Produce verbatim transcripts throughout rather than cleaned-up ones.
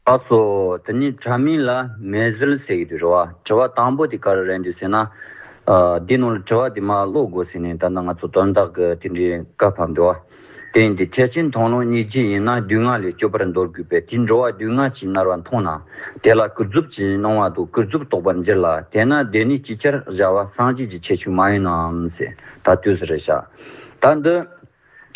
ཨ་སོ། དེ་ནི་དྲ་མིག་ལ་མེ་ཟིལ་ཟེར་གྱི་འདུག་རེད་བ། དྲི་བ་དང་པོ་དེ་ག་རེ་རེད་འདུག་ཟེར་ན། ཨ། འདི་ནང་ལ་དྲི་བ་དེ་མར་ཀློག་དགོས་ཟེར་ནས་ད་ལྟ་ང་ཚོ་དོན་དག་གི་དེ་འདྲའི་བཀའ་ཕབ་འདུག་བ། དེ་ཡིན་དུས་ཐེག་ཆེན་མཐོང་ལམ་སྙིང་རྗེ་ཡིན་ན་སྡུག་བསྔལ་ལས་སྐྱོབ་པར་འདོད་དགོས་པས། དེའི་འགྲོ་བ་སྡུག་བསྔལ་གྱིས་མནར་བ་མཐོང་ན། དེ་ལ་ཀུན་རྫོབ་ཀྱི་སྣང་བ་དང་ཀུན་རྫོབ་རྟོགས་པར་འགྱུར་ལ། དེས་ན་བདེན་གཉིས་ཅིག་ཅར་བཞག་པ་སངས་རྒྱས་ཀྱི་ཁྱད་ཆོས་མ་ཡིན་ནམ་ཟེར། ད་དུས་སུ་རེད་ཤག་ད་འདི།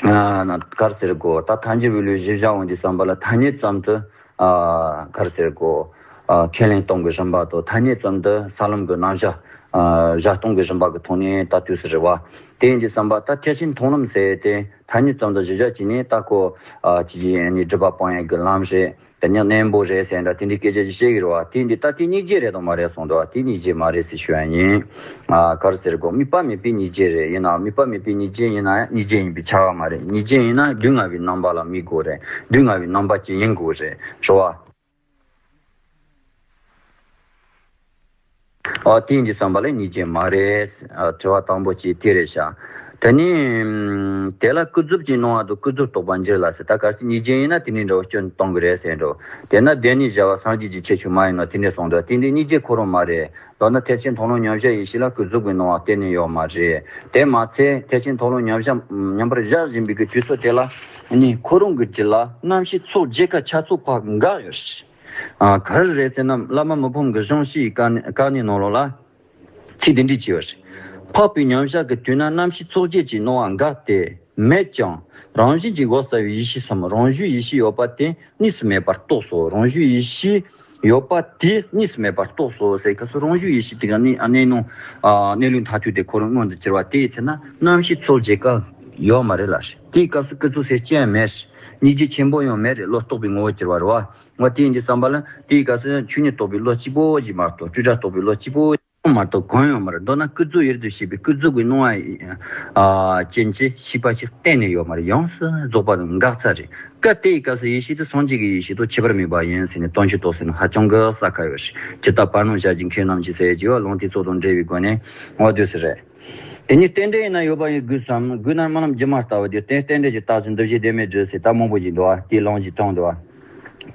ཨ། ག་རེ་ཟེར་དགོས། ད་ཐལ་འགྱུར་བའི་ལུགས་གཞི་བཞག་འོང་དུས་ཙམ་པ་ལ་ཐ་སྙད་ཙམ་དུ། ཨ། ག་རེ་ཟེར་དགོས། ཨ། ཁས་ལེན་གཏོང་གི་རིམ་པ་དང་ཐ་སྙད་ཙམ་དུ་ས་ལམ་གྱི་རྣམ་གཞག་ཨ། བཞག་གཏོང་གི་རིམ་པ་གི་ཐོག་ནས་ད་དུས་སུ་རེད་བ། དེ་ཡིན་དུས་ཙམ་པ་ད་ཐེག་ཆེན་མཐོང་ལམ་ཟེར་ཏེ་ཐ་སྙད་ཙམ་དུ་གཞི་བཞག་བྱས་ནས་ད་ཁོ། ཨ། ཅི་ཅི་ནི་སྒྲིབ་པ་སྤང་ཡག་གི་ལམ་རེད། དེ་ནས་གནས་བབ་རེད་ཟེར་འདྲ་དེ་འདྲའི་སྐད་ཆ་ཅིག་བཤད་ཀྱི་རེད་བ། དེ་འདི་ད་དེ་སྙིང་རྗེ་རེད་དང་མ་རེད་གསུངས་འདུག་དེ་སྙིང་རྗེ་མ་རེད་ཟེར་ཞུ་ཡ་ཡིན། ཨ། ག་རེ་ཟེར་དགོས། དམིགས་པ་མེད་པའི་སྙིང་རྗེ་རེད། ཡིན་ནའང་དམིགས་པ་མེད་པའི་སྙིང་རྗེ་ཡིན་ན་ཡང་སྙིང་རྗེ་ཡིན་པས་ཁྱབ་པ་མ་རེད། སྙིང་རྗེ་ཡིན་ན་སྡུག་བསྔལ་བའི་རྣམ་པ་ལ་དམིགས་དགོས་རེད། སྡུག་བསྔལ་བའི་རྣམ་པ་ཅིག་ཡིན་དགོས་རེད། རེད་བ། ཨ། དེ་ཡིན་དུས་ཙམ་པ་ལ་སྙིང་རྗེ་མ་རེད། ཨ། དྲི་བ་དང་པོ་གཅིག་དེ་རེད་ཤག་དེ་ནས་དེ་ལ་ཀུན་རྫོབ་ཀྱི་སྣང་བ་དང་ཀུན་རྫོབ་རྟོགས་པར་འགྱུར་ལ་ཟེར། ད་གལ་སྲིད་སྙིང་རྗེ་ཡིན་ན་དེ་ནས་འདྲ་བོ་སྐྱོན་གཏོང་གི་རེད་ཟེར་འགྲོ། དེས་ན་བདེན་གཉིས་བཞག་པ་སངས་རྒྱས་ཀྱི་ཁྱད་ཆོས་མ་ཡིན་ནོ་དེ་འདྲས་གསུངས་འདུག་དེ་འདི་སྙིང་རྗེ་ཁོ་རང་མ་རེད། མདོར་ན་ཐེག་ཆེན་མཐོང་ལམ་མཉམ་བཞག་ཡེ་ཤེས་ལ་ཀུན་རྫོབ་ཀྱི་སྣང་བ་གཏན་ནས་ཡོད་མ་རེད། དེ་མ་ཚད་ཐེག་ཆེན་མཐོང་ལམ་མཉམ་བཞག་མཉམ་པར་བཞག་བཞིན་པའི་གི་དུས་ཚོད་དེ་ལ་ནི་ཁོ་རང་གི་རྒྱུད་ལ་རྣམ་ཤེས་ཚོགས་བརྒྱད་ཀ་ཆ་ཚང་ཕར་འགག་ཡོད་རེད། ཨ། ག་རེ་རེད་ཟེར་ན་བླ་མ་མི་ཕམ་གྱི་གཞུང་བཤད་ཀྱི་བཀའ་ནི་བཀའ་ནི་ནང་ལོགས་ལ་ཚིག་འདི་འདྲས་བྱས་པ་རེད། འཕགས་པའི་མཉམ་བཞག་གི་དུས་ན་རྣམ་ཤེས་ཚོགས་བརྒྱད་ཀྱི་སྣང་བ་འགག་སྟེ་མེད་ཀྱང་རང་བཞིན་གྱིས་འགག་ཚར་བའི་ཡེ་ཤེས་སམ། རང་བཞིན་ཡེ་ཤེས་ཡོད་པ་དེ་གཉིས་སུ་མེད་པར་རྟོགས་སོ། རང་བཞིན་ཡེ་ཤེས་ཡོད་པ་དེ་གཉིས་སུ་མེད་པར་རྟོགས་སོ་ཟེར་སྐབས་སུ་རང་བཞིན་ཡེ་ཤེས་དེ་ག་ནི་ཨ་གནས་ནོ། ཨ། གནས་ལུགས་མཐར་ཐུག་དེ་ཁོ་རང་མངོན་དུ་གྱུར་པ་དེའི་ཚེ་ན་རྣམ་ཤེས་ཚོགས་བརྒྱད་ཀ་ཡོད་མ་རེད་ལ། དེའི་སྐབས་སུ་ཀུན་རྫོབ་ཟེར་ཅི་ཡང་མེད། སྙིང་རྗེ་ཆེན་པོ་ཡང་མེད་རེད། བློ་རྟོག་པའི་ངོ་བོར་གྱུར་པ་རེད་བ། འོ་དེ་ཡིན་དུས་ཙམ་པ་ལ་དེའི་སྐབས་སུ་ཆོས་ཉིད་རྟོགས་པའི་བློ་གཅིག་པོ་ཞིག་མ་གཏོགས་སྤྲོས་བྲལ་རྟོགས་པའི་བློ་གཅིག་པོ་མ་གཏོགས་གང་ཡང་མ་རེད། མདོར་ན་ཀུན་རྫོབ་ཡུལ་དུ་ཤེས་པའི་ཀུན་རྫོབ་ཀྱི་སྣང་བ་ཡི་ཨ་ཅན་གྱི་ཤེས་པ་ཞིག་གཏན་ནས་ཡོད་མ་རེད། ཡོངས་སུ་རྫོགས་པ་དང་འགག་ཚར་རེད། སྐབས་དེའི་སྐབས་སུ་ཡེ་ཤེས་དེ་སངས་རྒྱས་ཀྱི་ཡེ་ཤེས་དང་ཁྱད་པར་མེད་པ་ཡིན་ཟེར་ནས་སྟོང་ཆོས་རྟོགས་ཟེར་ན་ཧ་ཅང་གི་གསལ་ཁ་ཡོད་རེད། ཇི་ལྟར་བར་སྣང་ཞག་བཞིན་མཁས་རྣམས་ཀྱིས་ཟེར་གྱི་བ། ལུང་དེ་ཚོ་དང་འབྲེལ་བའི་སྒོ་ནས་འོ་དུས་སུ་རེད། དེ་ཉིད་རྟེན་འབྲེལ་ཡིན་ན་ཡོད་པར་ཡོད་དགོས་སམ། དགོས་ན་རྨི་ལམ་སྒྱུ་མར་ལྟ་བུ་དེ་རྟེན་རྟེན་འབྲེལ་གྱི་རྟགས་ཀྱི་འདུ་བྱེད་ལྡན་མིན་བསྒྲུབ་ཟེར་ད་མང་པོ་ཞིག་འདུག་བ། དེའི་ལུང་གཅིག་དྲངས་འདུག་བ།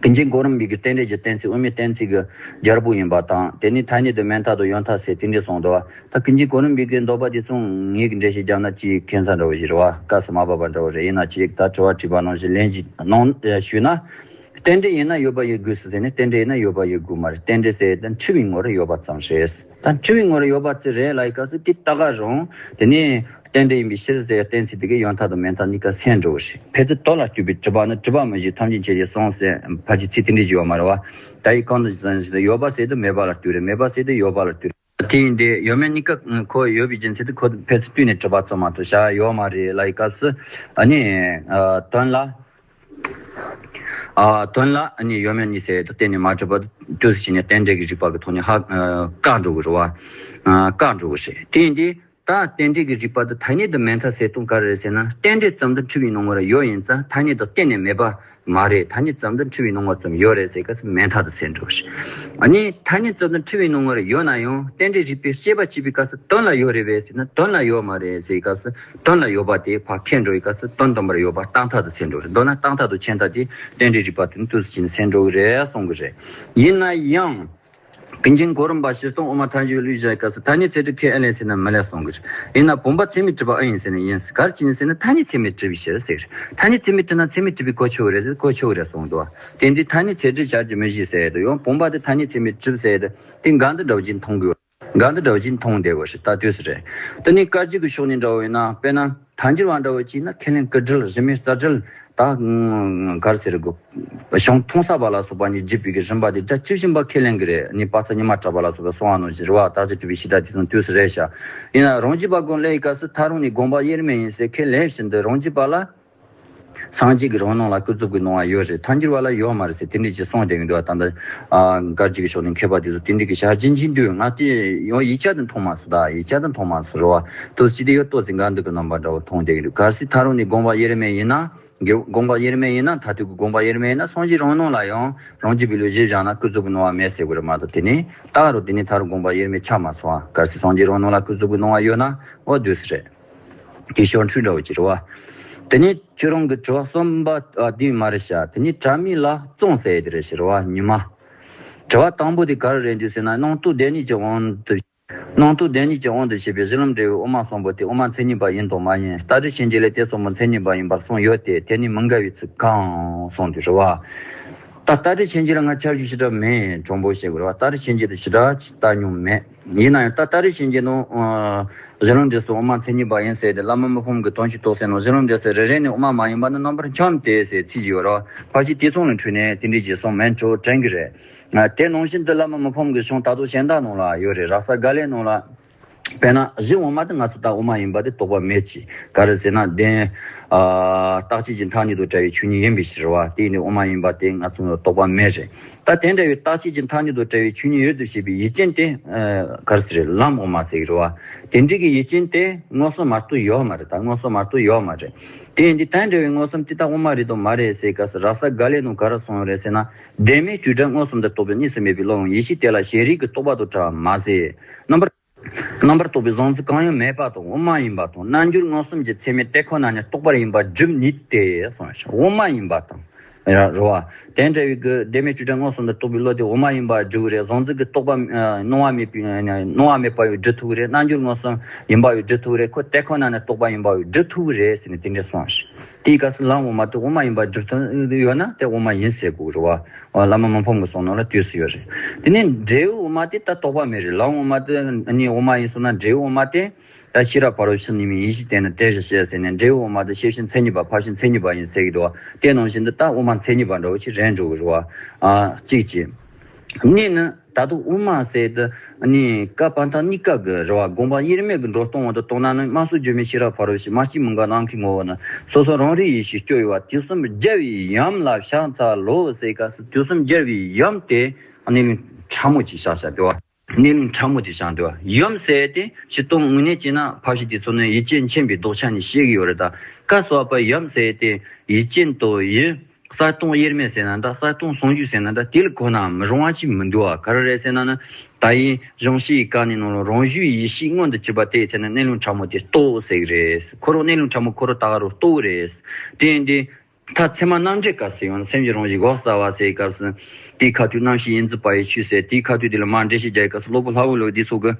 ཀུན་མཁྱེན་གོ་རམས་པའི་གི་རྟེན་འབྲེལ་གྱི་གཏན་ཚིགས་དབུ་མའི་གཏན་ཚིགས་ཀྱི་རྒྱལ་པོ་ཡིན་པ་དང་། དེ་ནི་ཐ་སྙད་དུ་མེད་མཐའ་དང་ཡོད་མཐའ་ཟེར་དེ་འདྲས་གསུངས་འདུག་བ། ད་ཀུན་མཁྱེན་གོ་རམས་པའི་གི་འདོད་པ་དེ་ཚོ་ངེད་ཀྱི་འགྲེལ་བཤད་རྒྱབ་ན་ཅིག་ཁེ་མཚར་འདྲ་བོ་ཞིག་རེད་བ། སྐབས་སུ་མ་བབས་པ་འདྲ་བོ་རེད། ཡིན་ན་ཅིག་ད་དྲི་བ་དྲིས་པ་ནང་བཞིན་ལན་ཅིག་གནང་ཞུས་ན། རྟེན་འབྲེལ་ཡིན་ན་ཡོད་པར་ཡོད་དགོས་སུ་ཟེར་ནས་རྟེན་འབྲེལ་ཡིན་ན་ཡོད་པར་ཡོད་དགོས་མ་རེད། རྟེན་འབྲེལ་ཟེར་ཡས་དེ་འཁྲུལ་བའི་ངོ་རུ་ཡོད་པ་ཙམ་རེད། ད་འཁྲུལ་བའི་ངོ་རུ་ཡོད་པ་ཙམ་རེད་ལ་ཡི་སྐབས་སུ་དེ་ལྟ་ག་རུང་དེ་ནས་རྟེན་འབྲེལ་ཡིན་པའི་ཕྱིར་ཟེར་ཡས་གཏན་ཚིགས་དེ་གས་ཡོད་མཐའ་དང་མེད་མཐའ་གཉིས་ཀ་སེལ་འགྲོ་གི་རེད། ཕན་ཚུན་དོན་ལ་ལྟོས་པའི་སྒྲིབ་པ་ནི་སྒྲིབ་པ་མི་བྱེད་ཐམས་ཅད་མཁྱེན་ཞེས་གསུངས་ཟེར་ཕལ་ཆེར་ཚིག་དེ་འདྲས་ཞིག་ཡོད་མ་རེད་བ། ད་ཡི་གང་དུ་ཟེར་ན་ཡོད་པ་ཟེར་དུས་མེད་པ་ལ་ལྟོས་རེད། མེད་པ་ཟེར་དུས་ཡོད་པ་ལ་ལྟོས་རེད། དེ་ཡིན་ཏེ་ཡོད་མེད་གཉིས་ཀ་ཁོ་ཡོད་པའི་རྒྱུ་མཚན་དེ་ཁོ་ཕལ་ཆེར་བསྟུན་ནས་གྲུབ་པ་ཙམ་མ་གཏོགས་བྱ་ཡོད་མ་རེད་ལ་ཡི་སྐབས་སུ་ཨ་ནི་ཨ་དོན་ལ་ཨ་དོན་ལ་ཨ་ནི་ཡོད་མེད་གཉིས་ཟེར་དུ་གཏན་ནས་མ་གྲུབ་པ་དུས་སུ་ཕྱིན་ནས་རྟེན་འབྲེལ་གྱི་རིགས་པ་གི་ཐོག་ནས་ཧ་ཨ་བཀག་འགྲོ་གི་རེད་བ། ཨ་བཀག་འགྲོ་གི་རེད། དེ་ཡིན་ཏེ། ད་རྟེན་འབྲེལ་གྱི་རིགས་པ་དེ་ཐ་སྙད་དུ་མེད་མཐའ་ཟེར་སྟངས་ག་རེ་རེད་ཟེར་ན། རྟེན་འབྲེལ་ཙམ་དུ་འཁྲུལ་བའི་སྣང་ངོ་ར་ཡོད་ཡིན་ཙང་ཐ་སྙད་དུ་གཏན་ནས་མེད་པ་མ་རེད། ཐ་སྙད་ཙམ་དུ་འཁྲུལ་བའི་སྣང་ངོ་ཙམ་ཡོད་རེད་ཟེར་སྐབས་སུ་མེད་མཐའ་དུ་ཟེར་འགྲོ་བ་རེད། ཨ་ནི་ཐ་སྙད་ཙམ་དུ་འཁྲུལ་བའི་སྣང་ངོ་ར་ཡོད་ན་ཡང་རྟེན་འབྲེལ་རིགས་པས་དཔྱད་པ་བྱེད་པའི་སྐབས་སུ་དོན་ལ་ཡོད་རེད་པས་ཟེར་ན་དོན་ལ་ཡོད་མ་རེད་ཟེར་སྐབས་སུ་དོན་ལ་ཡོད་པ་དེ་ཕར་འཁྱེར་འགྲོ་བའི་སྐབས་སུ་དོན་དམ་པར་ཡོད་པ་རྟག་མཐའ་དུ་ཟེར་འགྲོ་བ་རེད། མདོར་ན་རྟག་མཐའ་དང་ཁྱད་མཐའ་དེ་རྟེན་འབྲེལ་རིགས་པ་དེ་ནི་དུས་སུ་ཕྱིན་ནས་ཟེར་འགྲོ་གི་རེད་གསུང་གི་རེད། ཡིན་ན་ཡང་། ཀུན་མཁྱེན་གོ་རམས་པ་སྤྱིར་བཏང་དབུ་མ་ཐལ་འགྱུར་བའི་ལུགས་བཞག་སྐབས་སུ་ཐ་སྙད་ཚད་སྒྲུབ་ཁས་ཨེ་ལེན་ཟེར་ན་མི་ལེན་གསུང་གི་རེད། ཡིན་ན་བུམ་པ་ཚད་མས་གྲུབ་པ་ཨེ་ཡིན་ཟེར་ན་ཡིན། ག་རེ་བྱས་ནས་ཟེར་ན་ཐ་སྙད་ཚད་མས་གྲུབ་པའི་ཕྱིར་ཟེར། ཐ་སྙད་ཚད་མས་གྲུབ་ན་ཚད་མས་གྲུབ་པས་གོ་ཆོད་ཀྱི་རེད་ཟེར་གོ་ཆོད་ཀྱི་རེད་གསུངས་འདུག་དེ་འདི་ཐ་སྙད་ཚད་སྒྲུབ་བྱ་རྒྱུ་མི་བཞེད་ཟེར་ཡས་དེ་ཡང་བུམ་པ་དེ་ཐ་སྙད་ཚད་མས་གྲུབ་ཟེར་ཡས་དེ་དེ་འགལ་འདུ་འདྲ་བོ་ཅིག་མཐོང་དགོས། འགལ་འདུ་འདྲ་བོ་ཅིག་མཐོང་བསྡད་དགོས་རེད། ད་དུས་སུ་རེད། དེ་ནས་སྐར་རྒྱུད་ཀྱི་ཕྱོགས་ནས་འདྲ་བོ་ཡིན་ན་དཔེར་ན། ཐལ་འགྱུར་བ་འདྲ་བོ་ཅིག་ན་ཁས་ལེན་སྐུ་བྲལ་རིས་མེད་རྩ་བྲལ་ད་ག་རེ་ཟེར་དགོས། བྱང་ཐོང་ས་པ་ལ་སོགས་པ་གཉིས་བརྗོད་པའི་གི་རིམ་པ་དེ་སྒྲ་ཇི་བཞིན་པ་ཁས་ལེན་གི་རེད། ནི་དཔག་ཚད་ཉི་མ་གྲགས་པ་ལ་སོགས་པ་གསུངས་པ་ནང་བཞིན་རེད་བ། ད་ཅི་སྒྲུབ་པའི་གཞི་བདག་དེ་ཚོ་དུས་སུ་རེད་ཤག་ཡིན་ན་རང་རྒྱུད་པ་སྒོམ་སླེབས་ཡི་སྐབས་སུ་ད་རུང་ནི་དགོངས་པ་དབྱེར་མེད་ཡིན་ཟེར་ཁས་ལེན་བཞིན་དུ་རང་རྒྱུད་པ་ལ། སངས་རྒྱས་ཀྱི་རང་སྣང་ལ་ཀུན་རྫོབ་ཀྱི་སྣང་བ་ཡོད་རེད། ཐལ་འགྱུར་བ་ལ་ཡོད་མ་རེད་ཟེར་དེ་འདྲས་ཅིག་གསུངས་བསྡད་ཀྱི་འདུག་ད་ལྟ་ཨ་སྐར་རྒྱུད་ཀྱི་ཕྱོགས་ནས་མཁས་པ་དེ་ཚོ་དེ་འདྲས་ཀྱི་བྱ་བྱེད་འཇིག་འདུག་ང་དེ་ཡང་ཡིག་ཆ་དུ་མཐོང་མ་སོང་། ད་ཡིག་ཆ་དུ་མཐོང་མ་སོང་རེད་བ། དུ་ཅི་དེ་ཡོད་ཏོ་ཟིན་ག་འདུག་གི་རྣམ་པ་འདྲ་བོ་མཐོང་བསྡད་ཀྱི་འདུག་གལ་སྲིད་ད་རུང་ནི་དགོངས་པ་དབྱེར་མེད་ཡིན་ན། དགེ་དགོངས་པ་དབྱེར་མེད་ཡིན་ན་མཐར་ཐུག་གི་དགོངས་པ་དབྱེར་མེད་ཡིན་ན་སངས་རྒྱས་རང་སྣང་ལ་ཡང་རང་རྒྱུད་པའི་ལུགས་གཞིར་བཞག་ན་ཀུན་རྫོབ་ཀྱི་སྣང་བ་མེད་ཟེར་དགོས་རེད་མ་གཏོགས་དེ་ནི་ད་རུང་དེ་ནི་ད་རུང་དགོངས་པ་དབྱེར་མེད་ཆགས་མ་སོང་ཨ། གལ་སྲིད་སངས་རྒྱས་རང་སྣང་ལ་ཀུན་རྫོབ་ཀྱི་སྣང་བ་ཡོད་ན་འོ་དུས་སུ་རེད། དེ་ཕྱོགས་འཁྲུལ་འདྲ་བོ་ཅིག་རེད་བ། དེ་ནས་ཁྱོད་རང་གི་དྲི་བ་གསུམ་པ་ཨ་དེ་མ་རེད་ཤག་དེ་ནས་དྲ་མིག་ལ་བཙོང་ཟེར་ཡ་དེ་རེད་ཤག་རེད་བ། ཉི་མ། དྲི་བ་དང་པོ་དེ་ག་རེ་རེད་འདུག་ཟེར་ན། སྣང་སྟོང་བདེན་གཉིས་ཀྱི་དབང་དུ། སྣང་སྟོང་བདེན་གཉིས་ཀྱི་དབང་དུ་བྱས་པའི་གཞི་ལམ་འབྲས་བུའི་དབུ་མ་གསུམ་པོ་དེ་དབུ་མ་མཚན་ཉིད་པ་ཡིན་དང་མ་ཡིན། རྟགས་སྒྲའི་ཆོས་ཅན་ལས་དེ་གསུམ་པོ་མཚན་ཉིད་པ་ཡིན་པར་གསུངས་ཡོད་དེ། དེ་ནི་མི་འགལ་བའི་ཚིག་གང་གསུངས་འདུག་རེད་བ། ད་རྟགས་སྒྲའི་ཆོས་ཅན་ལ་ང་ཆ་རྒྱུས་ཞེ་དྲག་མེད། དྲང་པོ་བཤད་དགོས་རེད་བ། རྟགས་སྒྲའི་ཆོས་ཅན་དེ་ཞེ་དྲག་ཅིག་ལྟ་མྱོང་མེད། ཡིན་ན་ཡང་ད་རྟགས་སྒྲའི་ཆོས་ཅན་ནང་གཞི་ལམ་འབྲས་གསུམ་དབུ་མ་མཚན་ཉིད་པ་ཡིན་ཟེར་ཏེ། བླ་མ་མི་ཕམ་གྱི་དོན་གྱི་རྟོགས་ཚད་ནང་གཞི་ལམ་འབྲས་གསུམ་རེ་རེ་ནས་དབུ་མ་མ་ཡིན་པ་ནི་རྣམ་པར་འཁྱམས་ཏེ་ཟེར་ཚིག་ཅིག་ཡོད་རེད་བ། ཕལ་ཆེར་དེ་ཚོ་ལ་འཕྲོས་ནས་དེ་འདྲའི་རྗེས་གསུངས་མིན་འགྲོ་དྲན་གྱི་རེད། ཨ། དེ་ནང་བཞིན་དུ་བླ་མ་མི་ཕམ་གྱི་གཞུང་ད་དུང་གཞན་དག་ནང་ལ་ཡོད་རེད། ར་ས་ག་ལའི་ནང་ལ། དཔེར་ན་གཞི་དབུ་མ་དེ་ང་ཚོ་ད་དབུ་མ་ཡིན་པ་དེ་རྟོགས་པ་མེད་ཅིང་། ག་རེ་ཟེར་ན་བདེན། ཨ། རྟག་གཅིག་གི་མཐའ་གཉིས་དང་བྲལ་བའི་ཆོས་ཉིད་ཡིན་པའི་ཕྱིར་བ། དེ་ཡིན་དུས་དབུ་མ་ཡིན་པ་དེ་ང་ཚོ་རྟོགས་པ་མེད་རེད། ད་དེ་འདྲ་བའི་རྟག་གཅིག་གི་མཐའ་གཉིས་དང་བྲལ་བའི་ཆོས་ཉིད་ཡོད་དུ་བྱེད་པའི་ཡུལ་ཅན་དེ། ཨ། ག་རེ་ཟེར་རེད། ལམ་དབུ་མ་ཟེར་གྱི་རེད་བ། དེ་འདྲའི་གི་ཡུལ་ཅན་དེ་མངོན་སུམ་མ་གཏོགས་ཡོད་མ་རེད། ད་མངོན་སུམ་མ་གཏོགས་ཡོད་མ་རེད། དེ་ཡིན་དུས་དེ་འདྲ་བའི་མངོན་སུམ་དེ་དག་དབུ་མ་རེད་དང་མ་རེད་ཟེར་སྐབས་སུ། ར་ས་ག་ལའི་ནང་ག་རེ་གསུངས་ཡོད་རེད་ཟེར་ན། བདེན་མེད་སྤྲོས་བྲལ་མངོན་སུམ་དུ་རྟོགས་པའི་གཉིས་སུ་མེད་པའི་བློ་ཡང་ཡེ་ཤེས་དེ་ལ་ཞེན་རིག་གི་རྟོག་པ་དང་བྲལ་བ་མ་ཟད། རྣམ་པར། རྣམ་པར་རྟོག་པའི་གཟུང་འཛིན་གང་ཡང་མེད་པ་དང་དབུ་མ་ཡིན་པ་དང་། རྣལ་འབྱོར་མངོན་སུམ་གྱི་ཚད་མས་དེ་ཁོ་ན་ཉིད་རྟོགས་པར་ཡིན་པར་སྒྲུབ་ནུས་ཏེ་གསུངས་ཤིང་། དབུ་མ་ཡིན་པ་དང་། རེད་བ། དེ་འདྲ་བའི་གི་བདེན་མེད་སྤྲོས་བྲལ་མངོན་སུམ་དུ་རྟོགས་པའི་བློ་དེ་དབུ་མ་ཡིན་པར་སྒྲུབ་ཀྱི་རེད། གཟུང་འཛིན་གྱི་རྟོག་པ། ཨ། སྣང་བ་མེད་པའི། སྣང་བ་མེད་པ་ཡང་སྒྲུབ་ཐུབ་ཀྱི་རེད། རྣལ་འབྱོར་མངོན་སུམ་ཡིན་པ་ཡང་སྒྲུབ་ཐུབ་ཀྱི་རེད། ཁོ་དེ་ཁོ་ན་ནི་རྟོགས་པ་ཡིན་པ་ཡང་སྒྲུབ་ཐུབ་ཀྱི་རེད་ཟེར་ནས་དེ་འདྲ་གསུངས་ཤིང་། དེའི་སྐབས་སུ་ལམ་དབུ་མ་དེ་དབུ་མ་ཡིན་པར་སྒྲུབ་ཐུབ་ཡོད་ན་དེ་དབུ་མ་ཡིན་ཟེར་དགོས་རེད་བ། བླ་མ་མི་ཕམ་གྱི་གསུང་ནང་ལ་དུས་སུ་ཡོད་རེད། དེ་ནས་འབྲས་བུ་དབུ་མ་དེ་ད་རྟོགས་པ་མེད་རེད། ལམ་དབུ་མ་དེ་ནི་དབུ་མ་ཡིན་སོང་ན། འབྲས་བུ་དབུ་མ་དེ་ད་ཤེས་རབ་ཕ་རོལ་ཕྱིན་ནི་མིན་ཡིན་ཞིང་དེ་ནི་དེ་བཞིན་གཤེགས་ཟེར་ནས། འབྲས་བུ་དབུ་མ་དེ་ཤེར་ཕྱིན་མཚན་ཉིད་པ་ཕར་ཕྱིན་མཚན་ཉིད་པ་ཡིན་ཟེར་གྱི་འདུག་བ། དེ་ནང་བཞིན་དུ་ད་དབུ་མ་མཚན་ཉིད་པ་འདྲ་བོ་ཞིག་རེད་འགྲོ་གི་རེད་བ། ཨ། གཅིག་བྱས། གཉིས་ནི། ད་དུང་དབུ་མ་ཟེར་དུས་ནི་བཀའ་བར་མཐའ་གཉིས་ཀ་གི་རེད་བ། དགོངས་པ་དབྱེར་མེད་ཀྱི་འགྲོ་སྟངས་འོག་ཏུ་བཏང་ན་ནི། སྨྲ་སྲོལ་རྒྱུད་སྨྲའི་ཤེས་རབ་ཕ་རོལ་ཕྱིན། སྨྲ་ལྕེ་མི་འགག་ནམ་མཁའི་ངོ་བོ་ན། སོ་སོ་རང་རིག་ཡེ་ཤེས་སྤྱོད་ཡུལ་བ། དུས་གསུམ་རྒྱལ་བའི་ཡུམ་ལ་ཕྱག་འཚལ་ལོ་ཟེར་སྐབས་སུ། དུས་གསུམ་རྒྱལ་བའི་ཡུམ་དེ་གནས་ལུགས་ཕྲ་མོ་ཅིག་བཞག་བཞག་འདུག་བ། གནས་ལུགས་ཕྲ་མོ་དེ་བཞག་འདུག་བ། ཡུམ་ཟེར་དེ་སྤྱིར་བཏང་དངོས་གནས་བྱས་ན་ཕལ་ཆེར་དེ་ཚོ་ནི་ཡུལ་ཅན་མཁྱེན་པའི་ལྡོག་ཆ་ནས་བཤད་ཀྱི་ཡོད་རེད། ད་སྐབས་སུ་བབ་པའི་ཡུམ་ཟེར་དེ་ཡུལ་ཅན་དང་ཡུལ། གསལ་སྟོང་དབྱེར་མེད་ཟེར་ན་འདྲ། གསལ་སྟོང་ཟུང་འཇུག་ཟེར་ན་འདྲ། དེ་ལ་གོ་ན་མི་རུང་བ་ཅིག་མི་འདུག་བ། ག་རེ་རེད་ཟེར་ན་ནི། ད་ཡིན་གཞུང་བཤད་ཀྱི་སྐབས་ནས་ནང་ལ་རང་བཞིན་ཡེ་ཤེས་མངོན་དུ་གྱུར་པ་དེའི་ཚེ་ན་གནས་ལུགས་ཕྲ་མོ་དེ་རྟོགས་ཟེར་གྱི་རེད། ཁོ་རང་གནས་ལུགས་ཕྲ་མོ་ཁོ་རང་ད་ག་རང་རྟོགས་རེད། དེ་ཡིན་དུས་ད་ཚད་མ་རྣམ་འགྲེལ་སྐབས་སུ་ཡང་ན། སེམས་ཀྱི་རང་བཞིན་གོ་སླ་བ་ཟེར་སྐབས་སུ། དེའི་ཁ་ཐུག་རྣམ་ཤེས་ཡིད་འཛིན་པ་ཡི་ཆོས་ཟེར། དེའི་ཁ་ཐུག་དེ་ལ་མར་འགྲེལ་བཤད་རྒྱག་པའི་སྐབས་སུ་སློབ་དཔོན་ལྷ་བུ་ལོ་འདི་ཚོ་གི།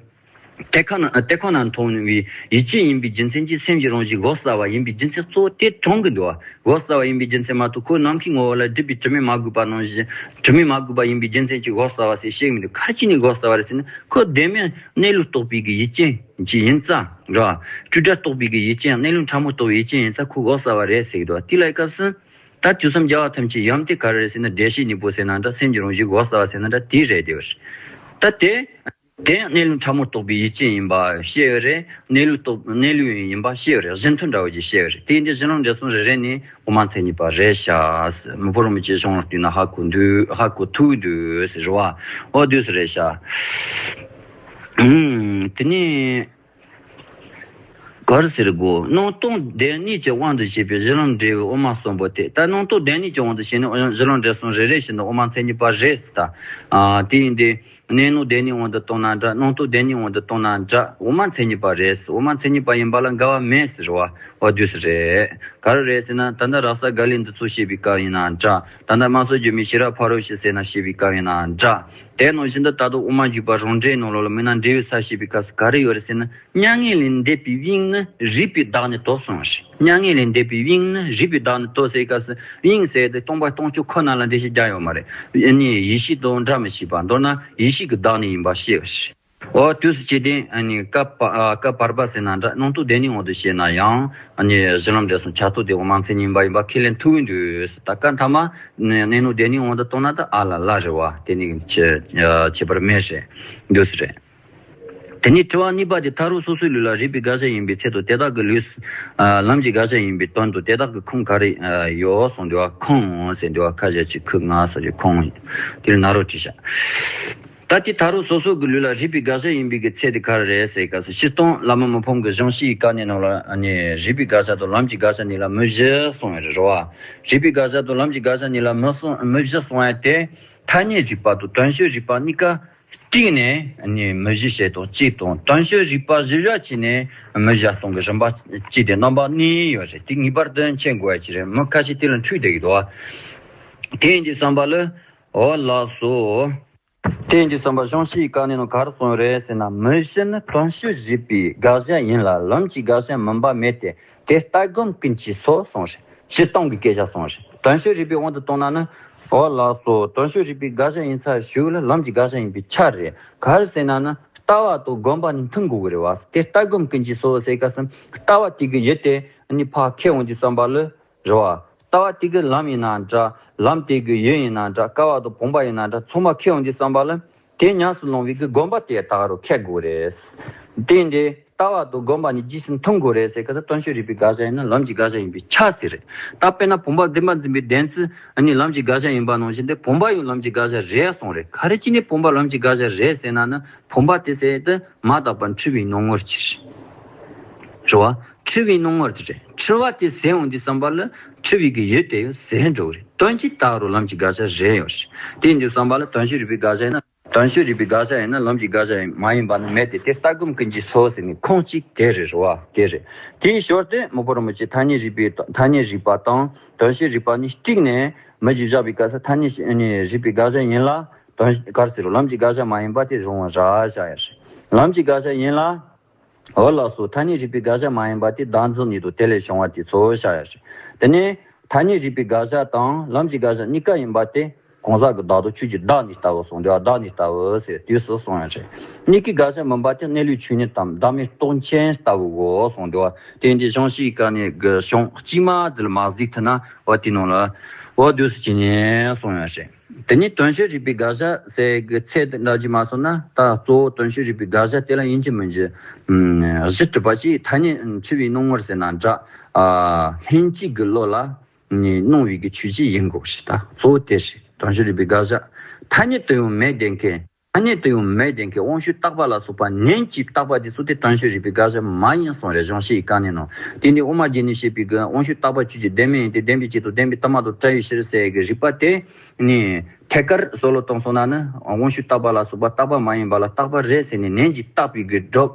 དེ་ཁ་ན་དེ་ཁོ་ན་མཐོང་བའི་ཡུལ་ཅན་ཡིན་པའི་རྒྱུ་མཚན་གྱིས། སེམས་ཀྱི་རང་བཞིན་གོ་སླ་བ་ཡིན་པའི་རྒྱུ་མཚན་གཙོ་བོ་དེ་དྲངས་ཀྱི་འདུག་བ། གོ་སླ་བ་ཡིན་པའི་རྒྱུ་མཚན་མ་གཏོགས་ཁོ་ནམ་མཁའི་ངོ་བོ་ལ་སྒྲུབ་པའི་དྲི་མས་མ་གོས་པ་ནང་བཞིན། དྲི་མས་མ་གོས་པ་ཡིན་པའི་རྒྱུ་མཚན་གྱིས་གོ་སླ་བ་ཟེར་བཤད་ཀྱི་མི་འདུག་ག་རེ་བྱས་ནས་གོ་སླ་བ་རེད་ཟེར་ན། ཁོ་བདེན་མེད་གནས་ལུགས་རྟོགས་པའི་གི་ཡུལ་ཅན་ཅིག་ཡིན་ཙང་རེད་བ། སྤྲོས་བྲལ་རྟོགས་པའི་གི་ཡུལ་ཅན། གནས་ལུགས་ཕྲ་མོ་རྟོགས་པའི་ཡུལ་ཅན་ཡིན་ཙང་ཁོ་གོ་སླ་བ་རེད་ཟེར་གྱི་འདུག་བ། དེ་ལ་སྐབས་སུ། ད་དུས་གསུམ་རྒྱལ་བ་ཐམས་ཅད་ཡུམ་དེ་ག་རེ་རེད་ཟེར་ན། བདེ་གཤེགས་སྙིང་པོ་ཟེར་ན་འདྲ། སེམས་ཀྱི་རང་བཞིན་གོ་སླ་བ་ཟེར་ན་འདྲ། དེ་རེད་དེ་བ། ད་དེ། དེ་ཡང་གནས་ལུགས་ཕྲ་མོ་རྟོགས་པའི་ཡུལ་ཅན་ཡིན་པ་བཤད་ཡོད་རེད། གནས་ལུགས་རྟོགས་གནས་ལུགས་ཡིན་པ་བཤད་ཡོད་རེད། གཞི་མཐུན་འདྲ་བོ་ཅིག་བཤད་ཡོད་རེད། དེ་ཡིན་དུས་གཞི་ལམ་འབྲས་གསུམ་རེ་རེ་ནས་དབུ་མ་མཚན་ཉིད་པ་རེད་ཤག་མི་ཕམ་རིན་པོ་ཆེའི་གཞུང་ལ་བལྟས་ན་ཧ་གོ་འདུག་ཧ་གོ་ཐུབ་འདུག་ཟེར་བ། འོ་དུས་སུ་རེད་ཤག་ཨུམ། དེ་ནས། ག་རེ་ཟེར་དགོས། སྣང་སྟོང་བདེན་གཉིས་ཀྱི་དབང་དུ་བྱས་པའི་གཞི་ལམ་འབྲས་བུའི་དབུ་མ་གསུམ་པོ་དེ། ད་སྣང་སྟོང་བདེན་གཉིས་ཀྱི་དབང་དུ་བྱས་ནས་གཞི་ལམ་འབྲས་གསུམ་རེ་རེ་བཞིན་དུ་དབུ་མ་མཚན་ཉིད་པ་རེད་ཟེར། ད། ཨ། དེ་ཡིན་དུས། གནས་སྣང་བདེན་གཉིས་དབང་དུ་བཏང་ན་འདྲ། སྣང་སྟོང་བདེན་གཉིས་དབང་དུ་བཏང་ན་འདྲ། དབུ་མ་མཚན་ཉིད་པ་རེད། དབུ་མ་མཚན་ཉིད་པ་ཡིན་པ་ལ་འགལ་བ་མེད་ཟེར་བ། འོ་དུས་སུ་རེད། ག་རེ་རེད་ཟེར་ན། ད་ལྟ་ར་ས་ག་ལའི་འདི་ཚོ་བཤད་པའི་སྐབས་ཡིན་ན་འདྲ། ད་ལྟ་སྨྲ་སྲོལ་རྒྱུད་སྨྲའི་ཤེས་རབ་ཕ་རོལ་ཕྱིན་ཟེར་ན་བཤད་པའི་སྐབས་ཡིན་ན་འདྲ། དེ་ནང་བཞིན་དུ་ད་དུང་དབུ་མ་འཇུག་པ་རང་འགྲེལ་ནང་ལོགས་ལ་མིན་ན་འབྲས་བུའི་ས་བཤད་པའི་སྐབས་སུ་ག་རེ་ཡོད་རེད་ཟེར་ན། མྱ་ངན་ལས་འདས་པའི་དབྱིངས་ནི་རིགས་པས་བདག་ཉིད་དོ་གསུངས་ཤིང་། མྱ་ངན་ལས་འདས་པའི་དབྱིངས་ནི་རིགས་པས་བདག་ཉིད་དོ་ཟེར་སྐབས་སུ། དབྱིངས་ཟེར་དེ་སྟོང་པ་སྟོང་རྐྱང་ཁོ་ན་ལ་འགྲེལ་བཤད་རྒྱག་ཡོད་མ་རེད། ཨ་ནི་ཡེ་ཤེས་དང་འདྲ་མི་ཤེས་པ། མདོར་ན་ཡེ་ཤེས་ཀྱི་བདག་ཉིད་ཡིན་པ་ཤེས་པ་ཞིག་འོ་དུས་སུ་བྱས་ཏེ། ཨ་ནི་སྐབས་པ་ཨ་སྐབས་བར་པ་ཟེར་ན་འདྲ། སྣང་སྟོང་བདེན་གཉིས་དབང་དུ་བྱས་ན་ཡང་། ཨ་ནི་གཞི་ལམ་འབྲས་གསུམ་ཆ་ཐོག་དེ་དབུ་མ་མཚན་ཉིད་ཡིན་པ་ཡིན་པ་ཁས་ལེན་ཐུབ་ཀྱི་འདུག་ད་སྐབས་མཐའ་མ་གནས་སྣང་བདེན་གཉིས་དབང་དུ་བཏང་ན་ད་ཨ་ལ་ལ་རེད་བ། དེ་ནི་ཁྱད་ཁྱད་པར་མེད་རེད། འདུག་སེ་རེད། དེ་ནས་དྲི་བ་གཉིས་པ་དེ། ཐག་རིང་སོ་སོའི་ལུས་ལ་རིག་པའི་དགག་བྱ་ཡིན་པའི་ཚད་དང་། དེ་དག་གི་ལུས། ཨ། ལམ་གྱི་དགག་བྱ་ཡིན་པའི་དོན་དུ་དེ་དག་གི་ཁུངས་ག་རེ་ཡོད་གསུངས་འདུག་བ། ཁུངས་ཟེར་འདུག་བ། ཁ་ཞབས་ཀྱུ་ཁུ་ང་ས་ཀྱུ་ཁུངས། དེ་ལ་ན་རོ་བྲིས་ཤག་ད་དེ་ཐག་རིང་སོ་སོ་གི་ལུས་ལ་རིག་པའི་དགག་བྱ་ཡིན་པའི་གི་ཚད་དེ་ག་རེ་རེད་ཟེར་སྐབས་སུ། སྤྱིར་བཏང་བླ་མ་མི་ཕམ་གྱི་གཞུང་བཤད་ཀྱི་སྐབས་ནས་ནང་ལ་ནི་རིག་པའི་དགག་བྱ་དང་ལམ་གྱི་དགག་བྱ་གཉིས་ལ་མུ་བཞི་གསུངས་ཡོད་རེད་བ། རིག་པའི་དགག་བྱ་དང་ལམ་གྱི་དགག་བྱ་གཉིས་ལ་མུ་གསུངས་མུ་བཞི་གསུངས་ཡ་དེ། ཐ་སྙད་རིག་པ་དང་དོན་སྤྱི་རིག་པ་གཉིས་ཀ་གཅིག་ནས་ནི་མི་བཞི་བྱེད་དང་གཅིག་དང་དོན་སྤྱོད་རིག་པ་བཞི་བཞག་བྱས་ནས་མི་བཞི་སྟོང་གི་རིམ་པ་གཅིག་དེ་རྣམ་པ་གཉིས་ཡོད་རེད། དེ་ངེས་པར་དུ་མཁྱེན་དགོས་ཡ་ཅིག་རེད། མི་ཁ་ཤས་དེ་ལ་འཁྲུལ་བསྡད་ཀྱི་འདུག་བ། དེ་ཡིན་དུས་བསམ་པ་ལ། འོ་ལགས་སོ། དེ་ཡིན་དུས་བསམ་པ་གཞུང་བཤད་ཀྱི་བཀའ་ནས་ནང་ག་རེ་གསུངས་ཡོད་རེད་ཟེར་ན། མི་བཞི་ནི་དོན་སྤྱོད་རིག་པའི་དགག་བྱ་ཡིན་ལ་ལམ་གྱི་དགག་བྱ་མིན་པ་མེད་དེ། དེ་ལྟ་སྒོམ་ཀུན་གྱི་སྲོལ་གསུངས་རེད། སྤྱིར་བཏང་གི་སྐད་ཆ་གསུངས་རེད། དོན་སྤྱོད་རིག་པའི་དབང་དུ་བཏང་ན་ནི། འོ་ལགས་སོ། དོན་སྤྱོད་རིག་པའི་དགག་བྱ་ཡིན་ཚར་ཞུགས་ལ་ལམ་གྱི་དགག་བྱ་ཡིན་པའི་ཆ་རེད། ག་རེ་ཟེར་ན་ནི་ལྟ་བ་དང་སྒོམ་པ་ནི་མཐུན་དགོས་ཀྱི་རེད་བ། དེ་ལྟ་སྒོམ་ཀུན་གྱི་སྲོལ་ཟེར་སྐབས་སུ་ལྟ་བ་དེ་གི་ཡུལ་དེ་ནི་ཕར་ཁྱེར་འོང་དུས་བསམ་པ་ལ། རེད་བ། ལྟ་བ་དེ་གི་ལམ་ཡིན་ན་འདྲ། ལམ་དེ་གི་ཡུལ་ཡིན་ན་འདྲ། སྐལ་བ་དང་བུམ་པ་ཡིན་ན་འདྲ། ཚང་མ་ཁྱེར་འོང་དུས་བསམ་པ་ལ། དེ་ཉམས་སུ་བླང་བའི་གི་སྒོམ་པ་དེ་ད་ག་རུ་ཁྱེར་དགོས་རེད། དེ་འདི་ལྟ་བ་དང་སྒོམ་པ་ནི་རྗེས་སུ་མཐུན་དགོས་རེད་ཟེར་སྐབས་སུ་དོན་སྤྱོད་རིག་པའི་དགག་བྱ་ཡིན་ན་ལམ་གྱི་དགག་བྱ་ཡིན་པའི་ཆ་ཟེར་རེད། ད་དཔེར་ན་བུམ་པ་བདེན་པར་འཛིན་པའི་བདེན་རྫུན་ནི་ལམ་གྱི་དགག་བྱ་ཡིན་པ་ནང་བཞིན་དེ་བུམ་པ་ཡང་ལམ་གྱི་དགག་བྱ་རེད་གསུངས་རེད། ག་རེ་བྱས་ནས་བུམ་པ་ལམ་གྱི་དགག་བྱ་རེད་ཟེར་ན་ནི། བུམ་པ་དེ་ཟེར་དུས་མ་དག་པ་འཁྲུལ་བའི་སྣང་ངོར་གྱུར། རེད་བ། འཁྲུལ་བའི་སྣང་ངོར་དེ་རེད། འཁྲུལ་བ་དེ་ཟད་འོང་དུས་བསམ་པ་ལ་འཁྲུལ་བའི་གི་ཡུལ་དེ་ཡང་ཟད་འགྲོ་གི་རེད། དོན་གྱིས་ད་ག་རུ་ལམ་གྱི་དགག་བྱ་རེད་ཡོད་རེད། དེ་ཡིན་དུས་བསམ་པ་ལ་དོན་སྤྱོད་རིག་པའི་དགག་བྱ་ཡིན་ན། དོན་སྤྱོད་རིག་པའི་དགག་བྱ་ཡིན་ན་ལམ་གྱི་དགག་བྱ་ཡིན་མ་ཡིན་པ་ནི་མེད་དེ། དེ་ལྟ་སྒོམ་ཀུན་གྱི་སྲོལ་ཟེར་ནས་ཁུངས་གཅིག་དེ་རེད། རེད་བ། དེ་རེད། དེའི་ཞོར་དུ་དམུ་པོ་རིན་པོ་ཆེ་ཐ་སྙད་རིག་པའི་ཐ་སྙད་རིག་པ་དང་དོན་སྤྱོད་རིག་པ་གཉིས་གཅིག་ནས་མི་བཞི་བཞག་པའི་སྐབས་སུ་ཐ་སྙད་རིག་པའི་དགག་བྱ་ཡིན་ལ། དོན་ག་རེ་ཟེར་རོ། ལམ་གྱི་དགག་བྱ་མ་ཡིན་པ་དེ་རང་དབང་ར་བྱ་ཡ་རེད། ལམ་གྱི་དགག་བྱ་ཡིན་ལ། འོ་ལགས་སོ། ཐ་སྙད་རིག་པའི་དགག་བྱ་མ་ཡིན་པ་དེ་བདག་འཛིན་ཉིད་དང་དེ་ལས་བྱུང་བ་དེ་ཚོ་བྱ་ཡ་རེད། དེ་ནས་ཐ་སྙད་རིག་པའི་དགག་བྱ་དང་ལམ་གྱི་དགག་བྱ་གཉིས་ཀ་ཡིན་པ་དེ་གང་ཟག་གི་བདག་ལྟ་ཆོས་ཀྱི་བདག་ཉིད་ལྟ་བུ་གསུངས་དུས། བདག་ཉིད་ལྟ་བུ་ཟེར་དུས་སུ་གསུངས་ཡ་རེད། གཉིས་ཀའི་དགག་བྱ་མིན་པ་དེ་གནས་ལུགས་ཆོས་ཉིད་དམ་བདག་མེད་རྟོགས་ཆེན་ལྟ་བུ་གོ་གསུངས་དུས། དེ་འདི་གཞུང་བཤད་ཀྱི་སྐབས་ནས་གི་གཞུང་དཀྱུས་མ་འདི་ལ་མ་གཟིགས་ཐུབ་ན། འོ་དེ་ནང་ལ་འོ་དུས་སུ་ཅི་ཉན་གསུངས་ཡ་རེད། དེ་ནས་དོན་སྤྱོད་རིག་པའི་དགག་བྱ་ཟེར་གི་ཚད་དུ་འདྲ་ཅིག་མ་སོང་ན། ད་གཙོ་བོ་དོན་སྤྱོད་རིག་པའི་དགག་བྱ་དེ་ལ་ཡིན་གཅིག་མིན་གཅིག་གཞི་གྲུབ་པ་ཞིག་ཐ་སྙད་འཁྲུལ་བའི་སྣང་ངོར་ཟེར་ན་འདྲ། ལྷན་སྐྱེས་ཀྱི་བློ་ལ་སྣང་བའི་གི་ཆོས་ཅིག་ཡིན་དགོས་ཞེས། ད་གཙོ་བོ་དེ་རེད། དོན་སྤྱོད་རིག་པའི་དགག་བྱ་ཐ་སྙད་དུ་ཡང་མེད་བསྡད་མཁན། ཐ་སྙད་དུ་ཡང་མེད་བསྡད་མཁན་དབང་ཤུགས་རྟག་པ་ལ་སོགས་པ་ཉིད་ཀྱིས་བཏགས་པ་དེ་ཚོ་དེ་དོན་སྤྱོད་རིག་པའི་དགག་བྱ་མ་ཡིན་གསུངས་རེད། གཞུང་བཤད་ཀྱི་སྐབས་ནས་ནང་། དེ་ནི་དབུ་མ་རྒྱན་ནས་བཤད་པའི་གི་དབང་ཤུགས་རྟག་པ་ཆོས་ཅན། བདེན་མེད་ཡིན་ཏེ། བདེན་པའི་ཆེད་དུ་བདེན་པའི་དུ་མ་དང་བྲལ་བའི་ཕྱིར་ཟེར་གི་རིགས་པ་དེ་ནི་ཐད་ཀར་བསམ་བློ་བཏང་སོང་ན་ནི། དབང་ཤུགས་རྟག་པ་ལ་སོགས་པ་རྟག་པ་མ་ཡིན་པ་ལ་རྟག་པ་རེད་ཟེར་ནས་ནན་གྱིས་བཏགས་པའི་གི་སྒྲོ་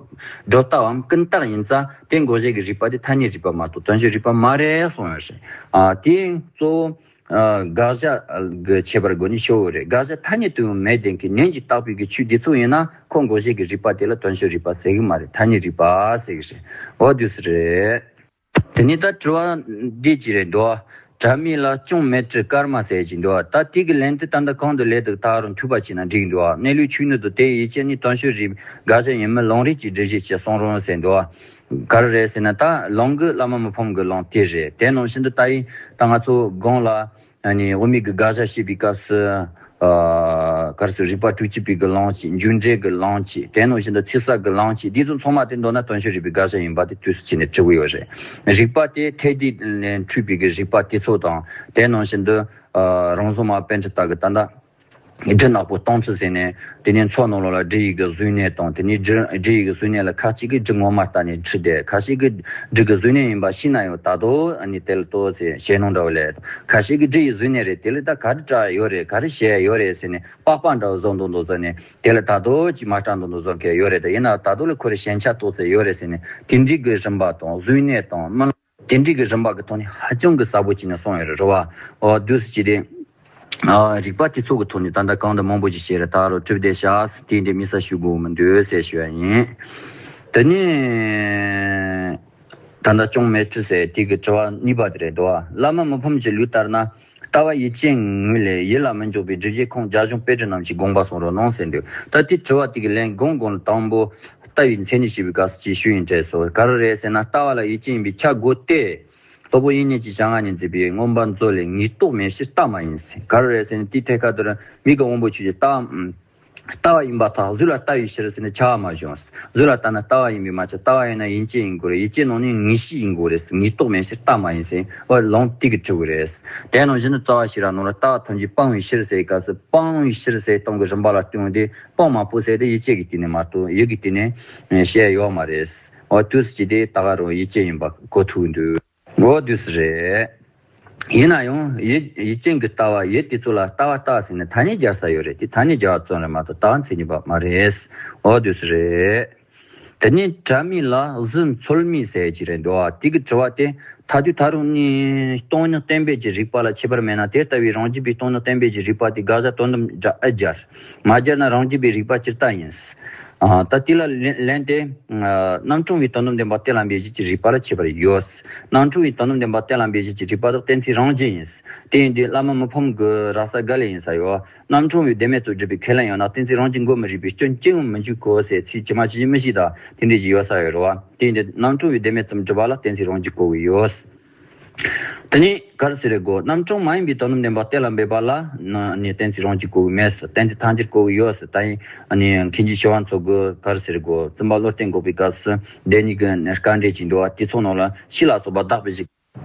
སྒྲོ་བཏགས་བམ་ཀུན་བཏགས་ཡིན་ཙང་། དེ་འགོག་བྱེད་ཀྱི་རིགས་པ་དེ་ཐ་སྙད་རིག་པ་མ་གཏོགས་དོན་སྤྱོད་རིག་པ་མ་རེད་གསུངས་ཡོད་རེད། ཨ་དེ་གཙོ་བོ་ཨ་དགག་བྱ་གི་ཁྱད་པར་སྒོ་ནས་ཤོར་ཡོད་རེད། དགག་བྱ་ཐ་སྙད་དུ་ཡང་མེད་བསྡད་མཁན་ནན་གྱིས་བཏགས་པའི་གི་ཆོས་དེ་ཚོ་ཡིན་ན། ཁོ་འགོག་བྱེད་ཀྱི་རིགས་པ་དེ་ལ་དོན་སྤྱོད་རིག་པ་ཟེར་གི་མ་རེད། ཐ་སྙད་རིག་པ་ཟེར་གི་རེད། འོ་དུས་སུ་རེད། དེ་ནས་ད་དྲི་བ་འདི་ཅི་རེད་འདུག་དྲ་མིག་ལ་སྐྱོན་མེད་དྲི་སྐར་མ་ཟེར་གྱི་འདུག་ད་དེ་གི་ལན་དེ་ད་ལྟ་གོང་དུ་ལས་དུ་ད་རུང་ཐུག་པ་བྱས་ན་འགྲིག་འདུག་གནས་ལུགས་ཆོས་ཉིད་དུ་དེ་ཡི་ཕྱིར་ནི་དོན་སྤྱོད་རིག་དགག་བྱ་ཡིན་མིན་ལུང་རིགས་ཀྱིས་སྒྲུབ་བྱེད་ཅེས་གསུངས་རུང་ཟེར་འདུག་ག་རེ་རེད་ཟེར་ན། ད་ལུང་གི་བླ་མ་མི་ཕམ་གི་ལུང་དེ་རེད། དེ་ནང་བཞིན་དུ་ད་ཡིན་ད་ང་ཚོ་གོང་ལ་ཨ་ནི་དབུ་མའི་གི་དགག་བྱ་བཤད་པའི་སྐབས་སུ། ཨ་ག་རེ་ཟེར། རིགས་པ་དྲུག་ཅུ་པའི་གི་ལུང་གཅིག་འཇུག་འགྲེལ་གི་ལུང་གཅིག་དེ་ནང་བཞིན་དུ་ཚིག་གསལ་གི་ལུང་གཅིག་འདི་ཚོ་ཚང་མ་དེ་མདོར་ན་དོན་སྤྱོད་རིག་པའི་དགག་བྱ་ཡིན་པ་དེ་དུས་སུ་བྱས་ནས་འཁྲུལ་གི་ཡོད་རེད། རིགས་པ་དེ་ཐེག་བསྡུས་ལས་འཁྲུལ་པའི་གི་རིགས་པ་དེ་ཚོ་དང་། དེ་ནང་བཞིན་དུ་ཨ་རང་བྱུང་མ་པཎྜི་ཏ་གི་ད་ལྟ་སྒྲ་ནག་པོ་སྟོང་ཚུལ་ཟེར་ནས། དེ་ནས་མཚོ་ནང་ལོགས་ལ་སྒྲ་ཡི་གི་གཟུགས་བརྙན་དང་། དེ་ནས་སྒྲ་སྒྲ་ཡི་གི་གཟུགས་བརྙན་ལ་ཁ་ཅིག་གིས་སྒྲ་ངོ་མ་ལྟ་ནས་འཁྲུལ་ཏེ། ཁ་ཅིག་གིས་སྒྲ་གི་གཟུགས་བརྙན་ཡིན་པ་ཤེས་ན་ཡང་ད་དུང་ཨ་ནི་དེ་ལ་ལྟོས་ཟེར་ཞེད་སྣང་འདྲ་བོ་ལས། ཁ་ཤས་ཀྱིས་སྒྲ་ཡི་གཟུགས་བརྙན་རེད། དེ་ལ་ད་ག་རེ་སྐྲག་ཡོད་རེད། ག་རེ་ཞེད་ཡོད་རེད་ཟེར་ནས་པགས་པ་འདྲ་བོ་བཟོ་འདུག་འདུག་ཟེར་ནས། དེ་ལ་ད་དུང་ཅིག་མ་སྐྲག་འདུག་འདུག་བཟོ་མཁན་ཡོད་རེད། ད་ཡིན་ན་ད་དུང་ལ་ཁོ་རའི་ཞེན་ཆགས་ཏོག་ཙམ་ཡོད་རེད་ཟེར་ནས། དེ་འདྲའི་གི་རིམ་པ་དང་གཟུགས་བརྙན་དང་སྨན། དེ་འདྲའི་གི་རིམ་པ་གི་ཐོག་ནས་ཧ་ཅང་གི་ཟབ་པོ་བྱས་ནས་གསུངས་ཡོད་རེད། རེད་བ། འོ་དུས་སུ་བྱས་ཏེ། ཨ་རིགས་པ་དེ་ཚོ་གི་ཐོག་ནས་ད་ལྟ་གང་དུ་མང་པོ་ཅིག་བཤད་རེད། ད་རུང་གྲུབ་བསྡད་ཤག་དེ་འདྲའི་མི་ས་ཞུ་དགོས་མི་འདུག་ཟེར་ཞུ་བ་ཡིན། དེ་ནས་ད་ལྟ་སྐྱོན་མེད་དྲི་ཟེར་དེ་གི་དྲི་བ་གཉིས་པ་དེ་རེད་འདུག་བ། བླ་མ་མི་ཕམ་གྱི་ལུགས་ལྟར་ན། ལྟ་བ་ཡུལ་ཅན་ངོས་ལས་ཡུལ་ལ་མི་འཇོག་པའི་སྒྲུབ་བྱེད་ཁུངས་རྒྱ་གཞུང་དཔེ་སྐྲུན་རྣམས་ཀྱིས་དགོངས་པ་གསུངས་རོ་གནང་ཟེར་འདུག་ད་དེ་དྲི་བ་དེ་གི་ལན་དགོངས་དགོངས་ལ་དང་པོ་ལྟ་བའི་མཚན་ཉིད་ཞེས་པའི་སྐབས་སུ་ཅིག་ཞུ་ཡིན་དྲན་སོང་། ག་རེ་རེད་ཟེར་ན། ལྟ་བ་ལ་ཡུལ་ཅན་ཡིན་པས་ཁྱབ་དགོས་ཏེ། སྟོབས་པོ་དབྱིག་གཉེན་གྱིས་ཞལ་སྔ་ནས་མཛད་པའི་མངོན་པ་མཛོད་ལས་ངེས་རྟོགས་མེད་ཕྱིར་ལྟ་མ་ཡིན་ཟེར། ག་རེ་རེད་ཟེར་ན། དེའི་ཐད་ཀར་དུ་མི་གི་དབང་པོ་ཆོས་ཀྱི་ལྟ་ལྟ་བ་ཡིན་པར་ཐལ། གཟུགས་ལ་ལྟ་བའི་ཕྱིར་ཟེར་ནས་ཁྱབ་པ་མ་བྱུང་། གཟུགས་ལ་ལྟ་ན་ལྟ་བ་ཡིན་པས་མ་ཁྱབ། ལྟ་བ་ཡིན་ན་ཡུལ་ཅན་ཡིན་དགོས་རེད། ཡུལ་ཅན་ནང་ནས་ངེས་ཤེས་ཡིན་དགོས་རེད། ངེས་རྟོགས་མེད་ཕྱིར་ལྟ་མ་ཡིན་ཟེར། འོ་ལུང་དེ་གིས་གྲུབ་ཀྱི་རེད། དེ་ནང་བཞིན་དུ་རྩ་བ་ཤེས་རབ་ནང་ལ་ལྟ་བ་ཐམས་ཅད་སྤང་བའི་ཕྱིར་ཟེར་བའི་སྐབས་སུ་སྤང་བའི་ཕྱིར་ཟེར་སྟངས་ཀྱི་རིམ་པ་ལ་བསྟུན་ཏེ། སྤང་མ་སྤང་ཟེར་དེ་ཡུལ་ཅན་གྱི་སྟེང་ནས་མ་གཏོགས་ཡུལ་གྱི་སྟེང་ནས་བཤད་ཡོད་མ་རེད། འོ་དུས་སུ་བྱས་ཏེ་ད་ག་རུ་ཡུལ་ཅན་ཡིན་པ་གོ་ཐུབ་འདུག་འོ་དུས་སུ་རེད། ཡིན་ན་ཡང་ཡུལ་ཡུལ་ཅན་གྱི་ལྟ་བ། ཡུལ་དེ་ཚོ་ལ་ལྟ་བ་ལྟ་ཟེར་ནས་ཐ་སྙད་སྦྱར་ས་ཡོད་རེད། དེ་ཐ་སྙད་སྦྱར་བ་ཙམ་རེད་མ་གཏོགས་ལྟ་བ་མཚན་ཉིད་པ་མ་རེད། འོ་དུས་སུ་རེད། དེ་ནས་དྲ་མིག་ལ་གཟུགས་འཚོལ་མིག་ཟེར་གྱི་རེད་འདུག་བ། དེ་གི་དྲི་བ་དེ་མཐར་ཐུག་ད་རུང་ནི་སྟོང་ཉིད་བསྟན་པའི་གི་རིགས་པ་ལ་ཁྱད་པར་མེད་ན། དེ་ལྟ་བུའི་རང་རྒྱུད་པའི་སྟོང་ཉིད་བསྟན་པའི་གི་རིགས་པ་དེ་དགག་བྱ་དོན་དམ་སྒྲ་ཨ་སྦྱར། མ་སྦྱར་ན་རང་རྒྱུད་པའི་རིགས་པ་ཇི་ལྟ་ཡིན། ཨ། ད་དེ་ལ་ལན་ལན་དེ། ཨ། རྣམ་གྲངས་པའི་དོན་དམ་བདེན་པ་གཏན་ལ་འབེབས་བྱེད་ཀྱི་རིགས་པ་ལ་ཁྱད་པར་ཡོད། རྣམ་གྲངས་པའི་དོན་དམ་བདེན་པ་གཏན་ལ་འབེབས་བྱེད་ཀྱི་རིགས་པ་དག་གཏན་ཚིགས་རང་རྒྱུད་ཡིན། དེ་ཡིན་དུས་བླ་མ་མི་ཕམ་གྱི་ར་ས་ག་ལེ་ཡིན་ས་ཡོད། རྣམ་གྲངས་པའི་བདེན་མེད་ཚུལ་སྒྲུབ་པའི་ཁས་ལེན་ཡང་ན་གཏན་ཚིགས་རང་རྒྱུད་འགོད་མི་རིགས་པའི་སྐྱོན་ཅི་ཡང་མི་འཇུག་གོ་ཟེར་ཚིག་ཇི་མ་ཇི་བཞིན་མི་ཤེས་ད་དེ་འདྲ་ཞིག་ཡོད་ས་ཡོད་རེད་བ། དེ་ཡིན་དུས་རྣམ་གྲངས་པའི་བདེན་མེད་ཙམ་སྒྲུབ་པ་ལ་གཏན་ཚིགས་རང་རྒྱུད་གོ་གི་ཡོད། དེ་ནས་ག་རེ་ཟེར་རེད་གོ། རྣམ་གྲངས་མ་ཡིན་པའི་དོན་དམ་བདེན་པ་གཏན་ལ་འབེབས་པ་ལ་ནི་གཏན་ཚིགས་རང་རྒྱུད་གོ་གི་མེད། གཏན་ཚིགས་ཐལ་འགྱུར་གོ་གི་ཡོད་ཟེར། ད་ཡིན་ཨ་ནི་མཁན་ཆེན་ཞི་བ་འཚོ་གི་ག་རེ་ཟེར་རེད་གོ། བཙུན་པ་བློ་གཏད་འགོག་པའི་སྐབས་སུ་བདེན་གཉིས་ཀྱི་སྐབས་འགྲེལ་གྱི་འདུག་བ། དེ་ཚོ་ནང་ལ་ཕྱི་ལ་སོགས་པ་དག་པའི་གཞི།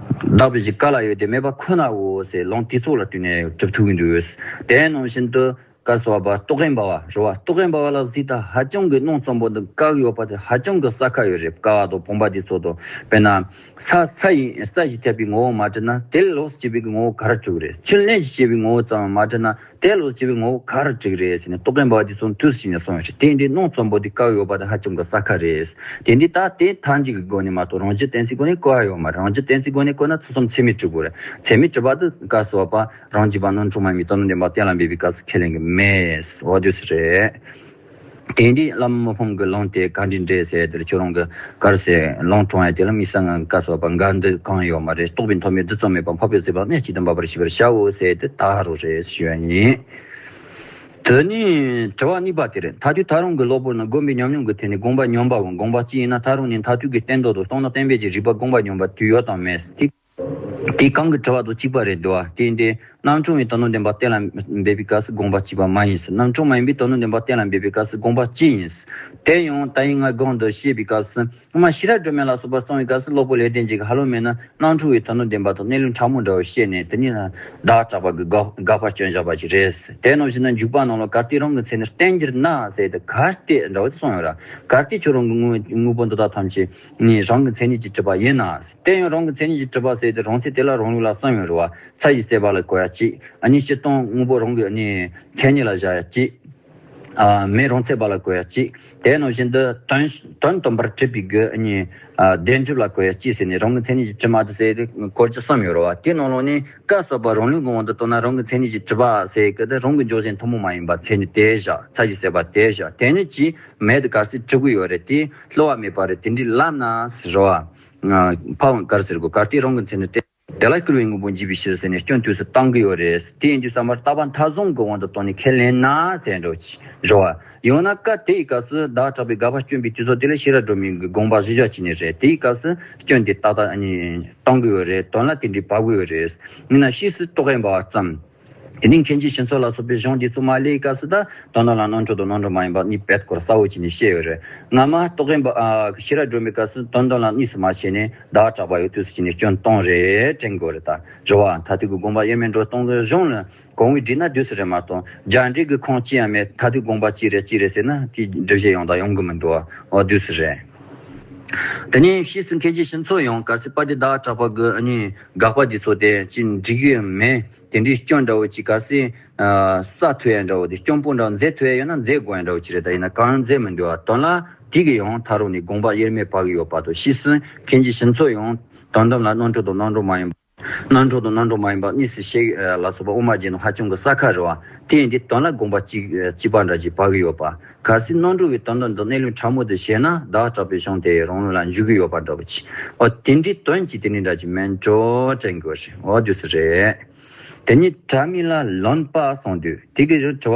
དག་པའི་གཞི་ག་ལ་ཡོད་དེ་མེད་པ་ཁོ་ནའོ་ཟེར་ལུང་དེ་ཚོ་ལ་བསྟུན་ནས་གྲུབ་ཐུབ་ཀྱི་འདུག་དེ་ནང་བཞིན་དུ་ག་རེ་ཟེར་བ། རྟོག་གེ་འབར་བ་རེད་བ། རྟོག་གེ་འབར་བ་ལ་གཟིགས་དང་ཧ་ཅང་གི་སྣང་ཙམ་པོ་འདི་བཀག་ཡོད་པ་དེ་ཧ་ཅང་གི་གསལ་ཁ་ཡོད་རེད། བཀག་པ་དང་ཕོངས་པ་དེ་ཚོ་དང་། དཔེར་ན། ས་ས་ཡིན་ས་ཞིག་ཐེབས་པའི་ངོ་བོ་མ་གྲུབ་ན་དེ་ལོགས་སུ་སྐྱེས་པའི་ངོ་བོ་ག་རེ་གྲུབ་རེད། ཆུ་རླན་ཞིག་སྐྱེས་པའི་ངོ་བོ་ཙམ་མ་གྲུབ་ན་དེ་ལོགས་སུ་སྐྱེས་པའི་ངོ་བོ་ག་རེ་གྲུབ་རེད་ཟེར་ནས་རྟོག་གེ་འབར་བ་དེ་ཚོ་དུས་སུ་ཕྱིན་ནས་གསུངས་ཡོད་རེད། དེ་འདི་སྣང་ཙམ་པོ་དེ་བཀག་ཡོད་པ་དེ་ཧ་ཅང་གི་གསལ་ཁ་རེད། དེ་འདི་ད་དེ་ཐལ་འགྱུར་གྱི་སྒོ་ནས་མ་གཏོགས་རང་རྒྱུད་གཏན་ཚིགས་སྒོ་ནས་བཀག་ཡོད་མ་རེད། རང་རྒྱུད་གཏན་ཚིགས་སྒོ་ནས་བཀག་ན་ཚུལ་གསུམ་ཚད་མས་གྲུབ་དགོས་རེད། ཚད་མས་གྲུབ་པ་དེ་ག་རེ་ཟེར་བ། རང་རྒྱུད་པ་རྣམ་གྲངས་མ་ཡིན་པའི་དོན་དམ་བདེན་པ་གཏན་ལ་འབེབས་པའི་སྐབས་སུ་ཁས་ལེན་གྱི་མེད། འོ་དུས་སུ་རེད། དེ་འདི་བླ་མ་མི་ཕམ་གྱི་ལུང་དེ་ག་འདྲ་འགྲེལ་ཟེར་དེར་ཁྱོད་རང་གི་ག་རེ་ཟེར་ལུང་དྲངས་ཡ་དེ་ལ་དམིགས་བསལ་ངང་ག་རེ་ཟེར་བ་འགལ་འདུ་གང་ཡོད་མ་རེད། རྟོགས་པའི་མཐོ་དམན་རྡུལ་ཙམ་མེད་པ་འཕགས་པའི་བརྩེ་བ་གནད་གཅིག་ཏུ་འབབ་པར་ཤེས་པར་བྱའོ་ཟེར་དེ་ད་རུང་རེད་ཞུ་ཡ་ཡིན། དེ་ནས་དྲི་བ་གཉིས་པ་དེ་རེད། མཐར་ཐུག་ད་རུང་གི་གློ་བུར་ནི་བསྒོམས་པའི་ཉམས་མྱོང་གི་ཐད་ནས་དགོངས་པ་ཉམས་པའམ་དགོངས་པ་གཅིག་ཡིན་ན་ད་རུང་ནི་མཐར་ཐུག་གི་བསྟན་དོན་དང་སྟོང་ཉིད་བསྟན་པའི་གི་རིགས་པ་དགོངས་པ་ཉམས་པ་དུས་ཡོད་དམ་མེད་དེ། དེ་གང་གི་དྲི་བ་དང་གཅིག་པ་རེད་འདུག་བ། དེ་ཡིན་ཏེ། རྣམ་གྲངས་པའི་དོན་དམ་བདེན་པ་གཏན་ལ་འབེབས་པའི་སྐབས་སུ་དགོངས་པ་གཅིག་པ་མ་ཡིན་ཟེར། རྣམ་གྲངས་མ་ཡིན་པའི་དོན་དམ་བདེན་པ་གཏན་ལ་འབེབས་པའི་སྐབས་སུ་དགོངས་པ་གཅིག་ཡིན་ཟེར། དེ་ཡང་ད་ཡིན་ང་གོང་དུ་བཤད་པའི་སྐབས་སུ་སྔོན་མ་ཤེས་རབ་སྒྲོན་མེ་ལ་སོགས་པ་གསུངས་པའི་སྐབས་སུ་སློབ་དཔོན་ལེགས་ལྡན་འབྱེད་ཀྱིས་ཧ་ལམ་མེད་ན་རྣམ་གྲངས་པའི་དོན་དམ་བདེན་པ་དང་གནས་ལུགས་ཕྲ་མོ་འདྲ་བོ་བཤད་ནས་དེ་ཉིད་ལ་བདག་གྲགས་པ་གི་དགག་དགག་པ་སྐྱོན་བཞག་པ་ཞིག་རེད། དེ་ནང་བཞིན་ན་འཇུག་པ་ནང་ལ་གལ་ཏེ་རང་གི་མཚན་ཉིད་བསྟན་གྱུར་ན་ཟེར་ཏེ་གལ་ཏེ་འདྲ་བོ་དེ་གསུངས་ཡོད་ར། གལ་ཏེ་ཁྱོད་རང་གི་དངོས་དངོས་པོ་འདི་དག་ཐམས་ཅད་ནི་རང་གི་མཚན་ཉིད་ཀྱིས་གྲུབ་པ་ཡིན་ན། དེ་ཡང་རང་གི་མཚན་ཉིད་ཀྱིས་གྲུབ་པ་ཟེར་ཏེ་རང་མཚན་དེ་ལ་རང་ལུགས་ལ་བསམ་ཡོད་རེད་བ། ཚད་གཞི་ཟད་པ་ལ་གོ་ཡ་གཅིག་ཨ་ནི་སྤྱིར་བཏང་དངོས་པོ་རང་གི་ནི་མཚན་ཉིད་ལ་བཞག་ཡ་གཅིག་ཨ་མེ་རང་ཚད་པ་ལ་གོ་ཡ་གཅིག་དེ་ནང་བཞིན་དུ་དོན་དོན་སྟོན་པར་གྲུབ་པའི་གི་ནི་ཨ་བདེན་གྲུབ་ལ་གོ་ཡ་གཅིག་ཟེར་ནས་རང་གི་མཚན་ཉིད་ཀྱིས་གྲུབ་མ་གྲུབ་ཟེར་ཏེ་སྐོར་གྱི་གསུམ་ཡོད་རེད་བ། དེ་ནང་ལོགས་ནས་སྐབས་སུ་བབ་པ་རང་ལུགས་ཀྱི་དབང་དུ་བཏང་ན་རང་གི་མཚན་ཉིད་ཀྱིས་གྲུབ་པ་ཟེར་གི་དེ་རང་གི་འཇོག་བྱེད་ཐུན་མོང་མ་ཡིན་པ་མཚན་ཉིད་དེ་བཞག་ཚད་གཞི་ཟད་པ་དེ་བཞག་དེ་ཉིད་ཀྱིས་མེད་དུ་ག་རེ་ཟེར་གྲུབ་ཀྱི་ཡོད་རེད། དེ་བསླུ་བ་མེད་པ་རེད། དེ་འདྲའི་ལབ་ན་ཟེར་བ། ཕ་བོང་ག་རེ་ཟེར་དགོས། གལ་ཏེ་རང་གི་མཚན་ཉིད་དེ། དེ་ལ་སྐུར་བའི་དངོས་པོ་འཇིག་པའི་ཕྱིར་ཟེར་ནས་སྐྱོན་དུས་སུ་བཏང་གི་ཡོད་རེད། དེ་ཡིན་དུས་བསམ་པར་བཏགས་པ་མཐའ་བཟུང་གི་དབང་དུ་བཏང་ནས་ཁས་ལེན་ན་ཟེར་འགྲོ་ཅི་རེད་བ། ཡང་ན་སྐབས་དེའི་སྐབས་སུ་བདག་གྲགས་པའི་དགག་པ་སྐྱོན་པའི་དུས་ཚོད་དེ་ལ་ཤེས་རབ་སྒྲོན་མེའི་དགོངས་པ་གཞི་བཞག་བྱས་ནས་རེད། དེའི་སྐབས་སུ་སྐྱོན་དེ་ཏག་ཏག་ཨ་ནི་བཏང་གི་ཡོད་རེད། དོན་ལ་དེ་འདྲའི་བབས་ཀྱི་ཡོད་རེད། ཡིན་ན་ཕྱིས་སུ་རྟོག་གེ་འབར་བ་ཙམ། དེ་ནས་མཁན་ཆེན་ཞི་འཚོ་ལ་སོགས་པའི་གཞུང་འདི་ཚོ་མ་ལས་སྐབས་སུ་ད་དོན་དམ་ལ་རྣམ་གྲངས་དང་རྣམ་གྲངས་མ་ཡིན་པ་གཉིས་རྦད་ཁོ་རང་གསལ་བོ་བྱས་ནས་བཤད་ཡོད་རེད། སྔ་མ་རྟོག་གེ་འབར་ཨ་ཤེས་རབ་སྒྲོན་མེའི་སྐབས་སུ་དོན་དམ་ལ་གཉིས་སུ་མ་ཕྱེ་ནས་བདག་གྲགས་པ་ཡོད་དུས་སུ་བྱས་ནས་སྐྱོན་བཏང་རེད་དྲན་དགོས་རེད། ད་རེད་བ། མཐར་ཐུག་གི་དགོངས་པ་དབྱེར་མེད་འགྲོ་སྟངས་ཀྱི་གཞུང་ལ་གོང་བུའི་བསྒྲིགས་ན་དུས་སུ་རེད་མ་གཏོགས་རྒྱ་འགྲེལ་གྱི་ཁུངས་ཅི་ཡང་མེད། མཐར་ཐུག་དགོངས་པ་གཅིག་རེད་གཅིག་རེད་ཟེར་ན་དེའི་སྒྲུབ་བྱེད་ཡོང་དང་ཡོང་གི་མི་འདུག་བ། འོ་དུས་སུ་རེད། དེ་ནས་ཕྱིས་སུ་མཁན་ཆེན་ཞི་འཚོ་ཡང་གལ་སྲིད་དཔལ་ལྡན་བདག་གྲགས་པ་གི་ཨ་ནི་དགག་པ་འདི་ཚོ་དེ་ཅི་འགྲིག་གི་མེད། དེ་འདྲའི་སྐྱོན་འདྲ་བོ་ཅིག་གལ་སྲིད་ཨ་གསལ་ཐུབ་ཡ་འདྲ་བོ་དེ་སྐྱོན་པོ་འདྲ་མཛད་ཐུབ་ཡ་ཡོད་ན་མཛད་དགོས་ཡ་འདྲ་བོ་ཅིག་རེད། ད་ཡིན་ན་གང་ཡང་མཛད་མི་འདུག་བ། དོན་ལ་དེ་གི་ཡང་ད་རུང་ནི་དགོངས་པ་དབྱེར་མེད་བབས་ཀྱི་ཡོད་པ་དང་། ཕྱིས་སུ་མཁན་ཆེན་ཞི་འཚོ་ཡང་དོན་དམ་ལ་རྣམ་གྲངས་དང་རྣམ་གྲངས་མ་ཡིན་པ། རྣམ་གྲངས་དང་རྣམ་གྲངས་མ་ཡིན་པ་གཉིས་སུ་ཕྱེ་ལ་སོགས་པ་དབུ་མ་རྒྱན་དུ་ཧ་ཅང་གི་གསལ་ཁ་རེད་བ། དེ་ཡིན་དུས་དོན་ལ་དགོངས་པ་གཅིག་གཅིག་པ་འདྲ་ཅིག་བབས་ཀྱི་ཡོད་པ། གལ་སྲིད་རྣམ་གྲངས་ཀྱི་དོན་དམ་དང་གནས་ལུགས་ཕྲ་མོ་དེ་ཤེས་ན་བདག་གྲགས་པའི་གཞུང་དེ་རང་ལུགས་ལ་འཇུག་གི་ཡོད་པ་འདྲ་པོ་ཅིག་འོ་དེ་འདྲའི་དོན་གྱིས་དེ་འདྲའི་འདྲ་ཅིག་མིན་འགྲོ་དྲན་དགོས་རེད། འོ་དུས་སུ་རེད། དེ་ནས་དྲ་མིག་ལ་ལོན་པ་གསུངས་དུས་དེ་གི་རིགས་དྲི་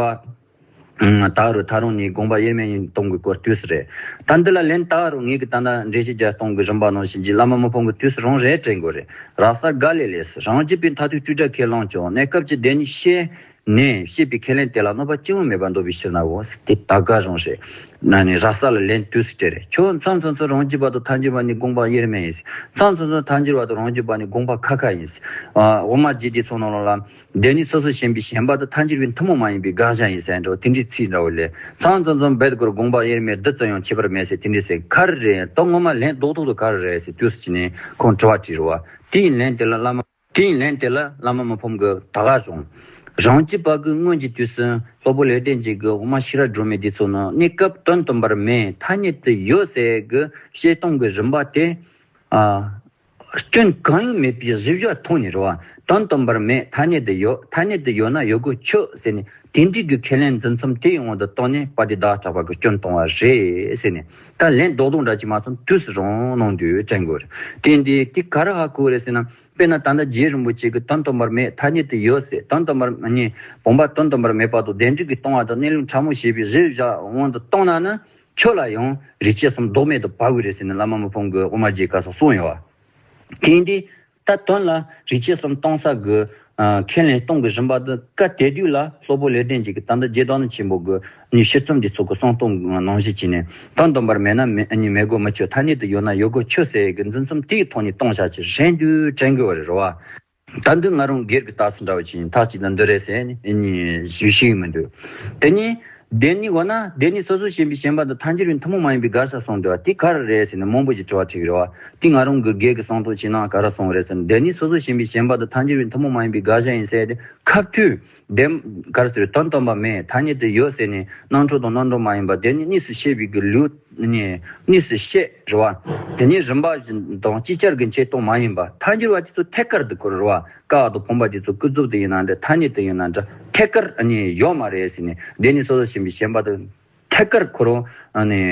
བ། ད་རུང་ད་རུང་ནི་དགོངས་པ་དབྱེར་མེད་ཡིན་གཏོང་གི་སྐོར་དུས་སུ་རེད། ད་འདི་ལ་ལན་ད་རུང་ངེད་ཀྱི་ད་ལྟ་འགྲེལ་བཤད་རྒྱག་སྟངས་ཀྱི་རིམ་པ་ནང་བཞིན་གྱི་བླ་མ་མི་ཕམ་གྱི་དུས་སུ་རང་རེད་དྲན་དགོས་རེད། ར་ས་ག་ལེ་ལེ་སི་རང་རྒྱུད་པའི་མཐར་ཐུག་བཅུ་དྲུག་ཁས་བླངས་ཀྱང་གནས་སྐབས་ཀྱི་བདེན་གཉིས་ཤེས་ནས་བཤད་པའི་ཁས་ལེན་དེ་ལ་གནོད་པ་ཅི་ཡང་མེད་པར་འདོད་པའི་ཕྱིར་ནའོ། དེ་ད་ག་རང་རེད། ན་ནི་ར་ས་ལ་ལན་དུས་སུ་སྤྲད་རེད། ཁྱོད་མཚམས་མཚམས་སུ་རང་རྒྱུད་པ་དང་ཐལ་འགྱུར་བ་ནི་དགོངས་པ་དབྱེར་མེད་ཡིན། མཚམས་མཚམས་སུ་ཐལ་འགྱུར་བ་དང་རང་རྒྱུད་པ་ནི་དགོངས་པ་ཁ་ཁ་ཡིན། ཨ་དབུ་མ་རྒྱུད་སྡེ་ཚོ་ནང་ལ། བདེན་གཉིས་སོ་སོར་ཞེན་པའི་ཞེན་པ་དང་ཐལ་འགྱུར་བའི་ཐུན་མོང་མ་ཡིན་པའི་དགག་བྱ་ཡིན་ཟེར་འགྲོ་དེ་འདྲའི་ཚིག་འདྲ་བོ་ལས། མཚམས་མཚམས་མཚམས་རྦད་ཁོ་རང་དགོངས་པ་དབྱེར་མེད་རྡུལ་ཙམ་ཡང་ཁྱད་པར་མེད་ཟེར་དེ་འདྲའི་ཟེར་ག་རེ་རེད། ད་ངོ་མ་ལན་རྡོག་རྡོག་ཏུ་ག་རེ་རེད་ཟེར་དུས་སུ་ཕྱིན་ནས་ཁོང་དྲི་བ་དྲིས་རེད་བ། དེ་ཡི་ལན་དེ་ལ་བླ་མ། དེའི་ལན་དེ་ལ་བླ་མ་མི་ཕམ་གྱིས་ད་ག་རུང་། རང་རྒྱུད་པ་གི་སྔོན་གྱི་དུས་སུ་སློབ་དཔོན་ལེགས་ལྡན་འབྱེད་ཀྱི་དབུ་མ་ཤེས་རབ་སྒྲོན་མེ་འདི་ཚོ་ནི་གནས་སྐབས་དོན་དམ་པར་མེད་ཐ་སྙད་དུ་ཡོད་ཟེར་གི་བཤད་སྟངས་ཀྱི་རིམ་པ་དེ། ཨ། སྐྱོན་གང་ཡང་མེད་པའི་གཞི་བཞག་ཐོག་ནས་རེད་བ། དོན་དམ་པར་མེད་ཐ་སྙད་དུ་ཡོད་ཐ་སྙད་དུ་ཡོད་ན་ཡོད་དགུ་ཆོད་ཟེར་ནས་དེ་འདྲའི་གི་ཁས་ལེན་འཛིན་མཚམས་དེའི་དབང་དུ་བཏང་ནས་དཔལ་ལྡན་ཟླ་བ་གྲགས་པ་གི་སྐྱོན་གཏོང་བ་རེད་ཟེར་ནས། ད་ལན་རྡོག་རྡོག་འདྲ་ཅིག་མ་སོང་དུས་སུ་རང་གནང་དུས་དྲན་དགོས་རེད། དེ་འདི་དེ་ག་རེ་ཧ་གོ་རེད་ཟེར་ན། དཔེར་ན་ད་ལྟ་རྗེ་རིན་པོ་ཆེ་གིས་དོན་དམ་པར་མེད་ཐ་སྙད་དུ་ཡོད་ཟེར་དོན་དམ་པར་ནི་བུམ་པ་དོན་དམ་པར་མེད་པ་དང་བདེན་གྲུབ་ཀྱིས་སྟོང་བ་དང་གནས་ལུགས་ཕྲ་མོ་ཞེས་པའི་གཞི་བཞག་དབང་དུ་བཏང་ན་ནི་ཁྱོད་ལ་ཡང་རིགས་སྐྱེ་གསུམ་ལྡོག་མེད་དུ་བབས་ཀྱི་རེད་ཟེར་ནས་བླ་མ་མི་ཕམ་གྱིས་དབུ་མ་རྒྱས་སྐབས་སུ་གསུངས་ཡོད་བ། དེ་འདི་ད་དོན་ལ་རིགས་སྐྱེ་གསུམ་སྟོང་ས་གི་ཨ་ཁས་ལེན་སྟོང་གི་རིམ་པ་འདི་སྐབས་དེ་དུས་ལ་སློབ་དཔོན་ལེགས་ལྡན་འབྱེད་ཀྱི་ད་ལྟ་རྗེ་བདག་ཉིད་ཆེན་པོ་གི་ནི་ཤེར་ཕྱིན་འདི་ཚོ་གི་གསུང་སྟོང་གི་ནང་བཞིན་བྱས་ནས་དོན་དམ་པར་མེད་ན་མེད་ནི་མེད་དགུ་མི་ཆོད་ཐ་སྙད་དུ་ཡོད་ན་ཡོད་དགུ་ཆོད་ཟེར་གི་འཛིན་མཚམས་དེའི་ཐོག་ནས་གཏོང་བྱ་ཆེད་རན་དུས་དྲན་དགོས་པ་རེད་བ། ད་འདི་ང་རང་སྒེར་གྱི་རྟགས་གསལ་འདྲ་བོ་ཅིག་ཡིན་ཐག་ཅིག་ད་འདི་རེད་ཟེར་ནས་ཞུ་ཤེས་ཀྱི་མི་འདུག་དེ་ནས་བདེན་གཉིས་འོ་ན་བདེན་གཉིས་སོ་སོར་ཞེན་པའི་ཞེན་པ་དང་ཐལ་འགྱུར་བའི་ཐུན་མོང་མ་ཡིན་པའི་དགག་བྱ་གསུངས་འདུག་བ་དེ་ག་རེ་རེད་ཟེར་ནས་མང་པོ་ཞིག་དྲི་བ་དྲི་གི་རེད་བ། དེ་ང་རང་གི་སྒེར་གྱི་གསང་སྟངས་ཅིག་ནང་ག་རེ་གསུངས་རེད་ཟེར་ན་བདེན་གཉིས་སོ་སོར་ཞེན་པའི་ཞེན་པ་དང་ཐལ་འགྱུར་བའི་ཐུན་མོང་མ་ཡིན་པའི་དགག་བྱ་ཡིན་ཟེར་ཏེ་ཁ་ཐུག་བདེན་ག་རེ་ཟེར་དོན་དམ་པ་མེད་ཐ་སྙད་དུ་ཡོད་ཟེར་ནས་རྣམ་གྲོལ་དང་རྣམ་གྲོལ་མ་ཡིན་པ་བདེན་གཉིས་གཉིས་སུ་ཤེས་པའི་གི་ལུགས། ནི་གཉིས་སུ་བཤད་རེད་བ། དེ་ནས་རིམ་པ་བཞིན་དང་ཅིག་ཅར་གྱི་འཆད་སྟངས་མ་ཡིན་པ་ཐལ་འགྱུར་བ་དེ་ཚོ་ཐད་ཀར་དུ་འཁོར་རེད་བ། ཀ་བ་དང་བུམ་པ་དེ་ཚོ་ཀུན་རྫོབ་ཏུ་ཡིན་ན་འདྲ་ཐ་སྙད་དུ་ཡིན་ན་འདྲ་ཐད་ཀར་ནི་ཡོད་མ་རེད་ཟེར་ནས་བདེན་གཉིས་སོ་སོར་ཞེན་པའི་ཞེན་པ་དང་ཐད་ཀར་འཁོར་རོ། ནི་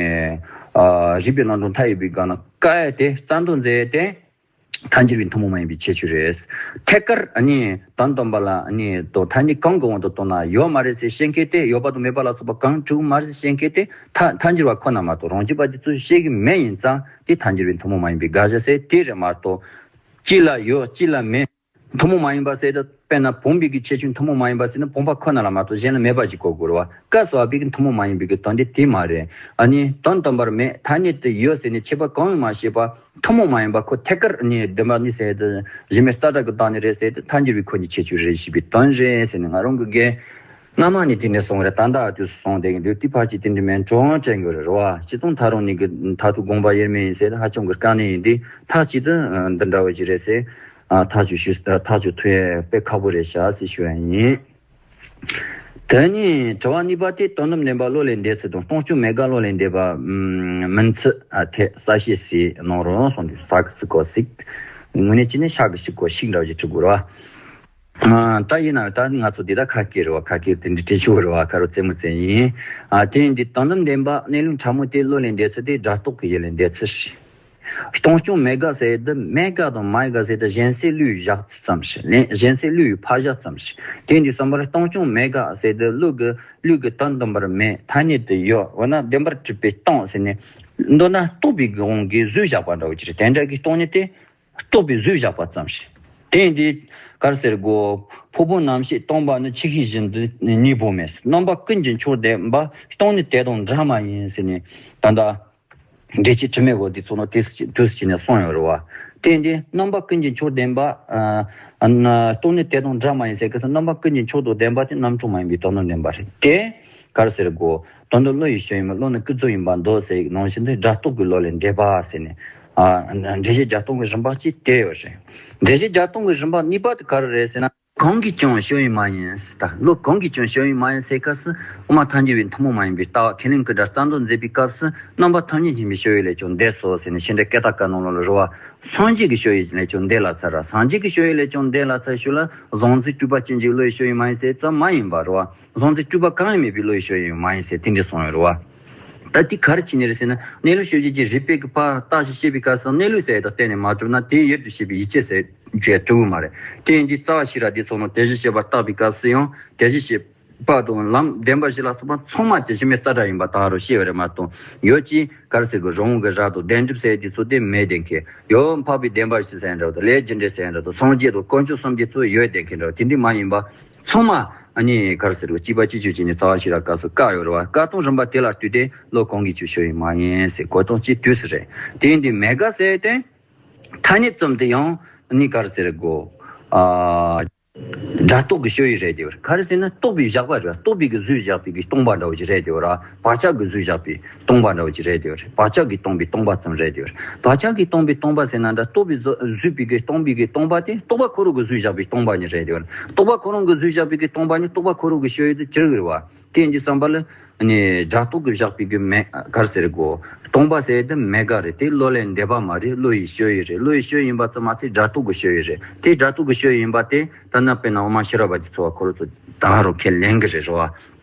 ཨ་རིགས་པའི་རྣམ་གྲངས་མཐའ་ཡས་པའི་སྒང་ན་བཀག་ཡས་དེ་རྩ་འདོན་མཛད་ཡས་དེ། ཐལ་འགྱུར་བའི་ཐུན་མོང་མ་ཡིན་པའི་ཁྱད་ཆོས་རེད། ཐད་ཀར་ཨ་ནི་དོན་དམ་པ་ལ་ཨ་ནི་དོ་ཐ་སྙད་གང་གི་དབང་དུ་བཏང་ན་ཡོད་མ་རེད་ཟེར་བཤད་མཁན་དེ་ཡོད་པ་དང་མེད་པ་ལ་སོགས་པ་གང་དྲུག་མ་རེད་ཟེར་བཤད་མཁན་དེ་ཐ་ཐལ་འགྱུར་བ་ཁོ་ན་མ་གཏོགས་རང་རྒྱུད་པ་དེ་ཚོས་བཤད་ཀྱི་མེད་ཡིན་ཙང་དེ་ཐལ་འགྱུར་བའི་ཐུན་མོང་མ་ཡིན་པའི་དགག་བྱ་ཟེར་དེ་རེད་མ་གཏོགས། གཅིག་ལ་ཡོད་གཅིག་ལ་མེད། ཐུན་མོང་མ་ཡིན་པ་ཟེར་དུས་དཔེར་ན་བུམ་པའི་གི་ཁྱད་ཆོས་ཐུན་མོང་མ་ཡིན་པ་ཟེར་ན་བུམ་པ་ཁོ་ན་ལ་མ་གཏོགས་གཞན་ལ་མེད་པ་ཞིག་གོ་དགོས་རེད་བ། སྐབས་སུ་བབས་པའི་གི་ཐུན་མོང་མ་ཡིན་པའི་གི་དོན་དེ་དེ་མ་རེད། ཨ་ནི་དོན་དམ་པར་མེད་ཐ་སྙད་དུ་ཡོད་ཟེར་ནས་ཁྱད་པར་གང་ཡང་མ་བྱས་པ། ཐུན་མོང་མ་ཡིན་པ་ཁོ་ཐད་ཀར་ནི་བདེན་པ་ནི་ཟེར་དུ་གཞི་མེད་རྩ་དྲག་གི་སྟེང་ནས་རེད་ཟེར་དུ་ཐལ་འགྱུར་བའི་ཁོ་ནི་ཁྱད་ཆོས་རེད་ཞེས་པའི་དོན་རེད་ཟེར་ནས་ང་རང་གི་དགེ་སྔ་མ་ནས་དེ་འདྲ་སོང་རེད། ད་ལྟ་དུས་སུ་སོང་བསྡད་ཀྱི་འདུག་དེ་ཕལ་ཆེར་དེ་འདྲ་མིན་གྲོང་དྲན་དགོས་རེད་བ། སྤྱི་ཚོགས་མཐའ་རུ་ནས་ཀྱི་མཐར་ཐུག་དགོངས་པ་དབྱེར་མེད་ཡིན་ཟེར་ཧ་ཅང་གི་དཀའ་གནད་ཡིན་དུས་མཐའ་གཅིག་ཏུ་འདི་འདྲ་བ་ཞིག་རེད་ཟེར། ཐག་གཅོད་ཞུ་ཐག་གཅོད་ཐུབ་ཡས་དཔེ་ཁག་པོ་རེད་ཤག་ཟེར་ཞུ་ཡ་ཡིན། དེ་ནས་དྲི་བ་གཉིས་པ་དེ་དོན་དམ་བདེན་པ་བློ་ལས་འདས་ཚུལ་དང་སྟོང་རྐྱང་མེད་དགག་བློ་ལས་འདས་པ་མིན་ཚུལ་ཐད་གསལ་བཤད་ཞིག་གནང་རོགས་གསུངས་འདུག་ས་གི་སི་གོ་སིག་དངོས་གནས་ཅི་ནས་ཤ་གི་ཤིག་གོ་ཤིག་འདྲ་བ་ཞིག་འབྲི་དགོས་རེད་བ། ད་ཡིན་ན་ད་ང་ཚོ་འདི་ད་ཁ་སྐད་རེད་བ། ཁ་སྐད་དེ་འདྲ་དྲན་ཤོག་རེད་བ། ཁ་རོ་རྩེད་མོ་རྩེ་ཡིན། ཨ་དེ་ཡིན་དུས་དོན་དམ་བདེན་པ་གནས་ལུགས་ཕྲ་མོ་དེ་བློ་ལས་འདས་ཚུལ་དེ་སྒྲ་རྟོག་གི་ཡུལ་ལས་འདས་ཚུལ་རེད། སྟོང་རྐྱང་མེད་དགག་ཟེར་དུས་མེད་དགག་དང་མ་ཡིན་དགག་ཟེར་དུས་གཞན་སེལ་བློས་བཞག་ཚུལ་ཙམ་ཞིག་ལས་གཞན་སེལ་བློས་ཕར་བཞག་ཙམ་ཞིག་དེ་ཡིན་དུས་བསམ་པར་སྟོང་རྐྱང་མེད་དགག་ཟེར་དུས་བློ་གི་བློ་གི་དོན་དམ་པར་མེད་ཐ་སྙད་དུ་ཡོད་འོ་ན་བདེན་པར་གྲུབ་པའི་སྟོང་ཟེར་ནས་མདོར་ན་རྟོག་པའི་དབང་གིས་བཟོས་བཞག་པ་འདྲ་བོ་ཅིག་རེད། དེ་འདྲ་གི་སྟོང་ཉིད་དེ། རྟོག་པས་བཟོས་བཞག་པ་ཙམ་ཞིག་དེ་ཡིན་དུས་ག་རེ་ཟེར་དགོས། ཕུང་པོ་རྣམ་ཤེས་སྟོང་པ་ནི་ཆོས་ཤེས་བཞིན་དུ་གཉིས་པོ་མེད། རྣམ་པ་ཀུན་གྱི་མཆོག་བདེན་པ་སྟོང་ཉིད་དེ་དང་འདྲ་མ་ཡིན་ཟེར་ནས་ད་ལྟ་འགྲེལ་བྱེད་དྲི་མེད་པོ་འདི་ཚོ་ནི་དུས་སུ་དུས་སུ་བྱས་ནས་གསུངས་ཡོད་རེད་བ། དེ་ཡིན་དུས་རྣམ་པ་ཀུན་གྱི་མཆོག་བདེན་པ་ཨ་ཨ་སྟོང་ཉིད་དེ་དང་འདྲ་མ་ཡིན་ཟེར་གི་སོ་རྣམ་པ་ཀུན་གྱི་མཆོག་ཏུ་བདེན་པ་དེ་རྣམ་གྲངས་མ་ཡིན་པའི་དོན་དམ་བདེན་པ་རེད་དེ། ག་རེ་ཟེར་དགོས། དོན་དུ་བློ་ཡི་སྤྱོད་ཡུལ་མིན་བློ་ནི་ཀུན་རྫོབ་ཡིན་པར་འདོད་ཟེར་ནང་བཞིན་དུ་སྒྲ་རྟོག་གི་བློ་ལས་འདས་པ་ཟེར་ནས། ཨ་འགྲེལ་བྱེད་བརྒྱ་སྟོང་གི་རིམ་པ་གཅིག་དེ་ཡོད་རེད། འགྲེལ་བྱེད་བརྒྱ་སྟོང་གི་རིམ་པ་གཉིས་པ་དེ་ག་རེ་རེད་ཟེར་ན། གང་གིས་ཀྱང་སྤྱོད་ཡུལ་མ་ཡིན་ཟེར་ད་བློ་གང་གིས་ཀྱང་སྤྱོད་ཡུལ་མ་ཡིན་ཟེར་སྐབས་སུ་དབུ་མ་ཐལ་འགྱུར་བའི་ཐུན་མོང་མ་ཡིན་པའི་ལྟ་བ་ཁས་ལེན་གྱི་སྒྲ་རྩ་འདོན་མཛད་པའི་སྐབས་སུ་རྣམ་པ་ཐམས་ཅད་མཁྱེན་པའི་སྤྱོད་ཡུལ་ལས་ཀྱང་འདས་སོ་ཟེར་ནས་ཤེས་འདྲ་སྐད་གྲགས་བཀའ་གནང་ལོ་ལ་རེད་བ། སངས་རྒྱས་ཀྱི་སྤྱོད་ཡུལ་ལས་ཀྱང་འདས་ལ་ཚར་ར་སངས་རྒྱས་ཀྱི་སྤྱོད་ཡུལ་ལས་ཀྱང་འདས་ལ་ཚར་ཞུ་ལ་གཟུང་འཛིན་སྤྲུལ་པ་ཅན་གྱི་བློ་ཡི་སྤྱོད་ཡུལ་མ་ཡིན་ཟེར་ཙམ་མ་ཡིན་པ་རེད་བ། གཟུང་འཛིན་སྤྲུལ་པ་གང་ཡང་མེད་པའི་བློ་ཡི་སྤྱོད་ཡུལ་མ་ཡིན་ཟེར་དེ་འདྲ་གསུངས་ཡོད་རེད་བ། ད་དེ་ག་རེ་བྱས་ནས་རེད་ཟེར་ན་གནས་ལུགས་ཤོད་བྱེད་ཀྱི་རིགས་པས་ཀྱི་ཕར་བརྟག་ཞིབ་བྱེད་པའི་སྐབས་སུ་གནས་ལུགས་ཟེར་ཡ་དང་གཏན་ནས་མ་གྲུབ་ན་དེའི་ཡུལ་དུ་བྱེད་པའི་ཡིད་ཆེས་ཟེར་བྱས་གྲུབ་ཀྱི་མ་རེད། དེ་ཡིན་དུས་རྩ་བ་ཤེས་རབ་འདི་ཚོ་ནང་དེ་བཞིན་གཤེགས་པ་བརྟག་པའི་སྐབས་སུ་ཡང་དེ་བཞིན་གཤེགས་པ་དང་ལམ་བདེན་པ་བཞི་ལ་སོགས་པ་ཚང་མ་དེ་གཞི་མེད་རྩ་བྲལ་ཡིན་པ་ད་རུ་ཤེས་པ་རེད་མ་གཏོགས་ཡོད་ཅེས་ག་རེ་ཟེར་དགོས། རང་དབང་གི་རབ་དང་བདེན་གྲུབ་ཟེར་དེ་ཚོ་དེ་མེད་བསྡད་མཁན་ཡོད། འཕགས་པའི་བདེན་པ་བཞི་ཟེར་འདྲ་དང་ལས་རྒྱུ་འབྲས་ཟེར་འདྲ་དང་སངས་རྒྱས་དང་དཀོན་མཆོག་གསུམ་དེ་ཚོ་ཡོད་བསྡད་མཁན་འདྲ་དེ་འདྲ་མ་ཡིན་པ། ཚང་མ་ཨ་ནི་ག་རེ་ཟེར་བ་གཅིག་པ་གཅིག་གྱུར་བྱས་ནས་རྩ་བ་ཤེས་རབ་སྐབས་སུ་བཀག་ཡོད་རེད་བ། བཀག་སྟངས་རིམ་པ་དེ་ལ་ལྟོས་ཏེ་བློ་གང་གིས་ཀྱང་སྤྱོད་ཡུལ་མ་ཡིན་ཟེར་གོ་སྟངས་གཅིག་དུས་སུ་རེད། དེ་ཡིན་དུས་མེད་དགག་ཟེར་ཏེ་ཐ་སྙད་ཙམ་དུ་ཡང་ཨ་ནི་ག་རེ་ཟེར་དགོས། ཨ་ སྒྲ་རྟོག་གི་སྤྱོད་ཡུལ་རེད་དེ། ག་རེ་ཟེར་ན་རྟོག་པས་བཞག་པ་རེད། རྟོག་པས་གིས་བཟོས་བཞག་པའི་གི་སྟོང་པ་འདྲ་བོ་ཅིག་རེད་དེ། ར་བག་ཆགས་ཀྱིས་བཟོས་བཞག་པའི་སྟོང་པ་འདྲ་བོ་ཅིག་རེད་དེ། བག་ཆགས་ཀྱིས་སྟོང་པའི་སྟོང་པ་ཙམ་རེད་དེ། བག་ཆགས་ཀྱིས་སྟོང་པའི་སྟོང་པ་ཟེར་ན་འདྲ། རྟོག་པས་བཟོ་བཟོས་པའི་གི་སྟོང་པའི་གི་སྟོང་པ་དེ་རྟོག་པ་ཁོ་རང་གིས་བཟོས་བཞག་པའི་སྟོང་པ་ཉིད་རེད་དེ། རྟོག་པ་ཁོ་རང་གིས་བཟོས་བཞག་པའི་གི་སྟོང་པ་ཉིད་རྟོག་པ་ཁོ་རང་གི་སྤྱོད་ཡུལ་དུ་གྱུར་གི་རེད་བ། དེ་ཡིན་དུས་ཙམ་པ་ལ་ནི་སྒྲ་རྟོག་གིས་བཞག་པའི་གི་མེད་ག་རེ་ཟེར་གོ། སྟོང་པ་ཟེར་དེ་མེད་ག་རེད། དེ་བློ་ལས་འདས་པ་མ་རེད། བློ་ཡི་སྤྱོད་ཡུལ་རེད། བློ་ཡི་སྤྱོད་ཡུལ་ཡིན་པ་ཙམ་མ་ཚད་སྒྲ་རྟོག་གི་སྤྱོད་ཡུལ་རེད། དེ་སྒྲ་རྟོག་གི་སྤྱོད་ཡུལ་ཡིན་པ་དེ་ད་ནི་དཔེར་ན་འོག་མ་ཤེས་རབ་པ་དེ་ཚོ་བ་ཁོ་རང་ཚོ་ད་རུང་ཁས་ལེན་གི་རེད་རོ།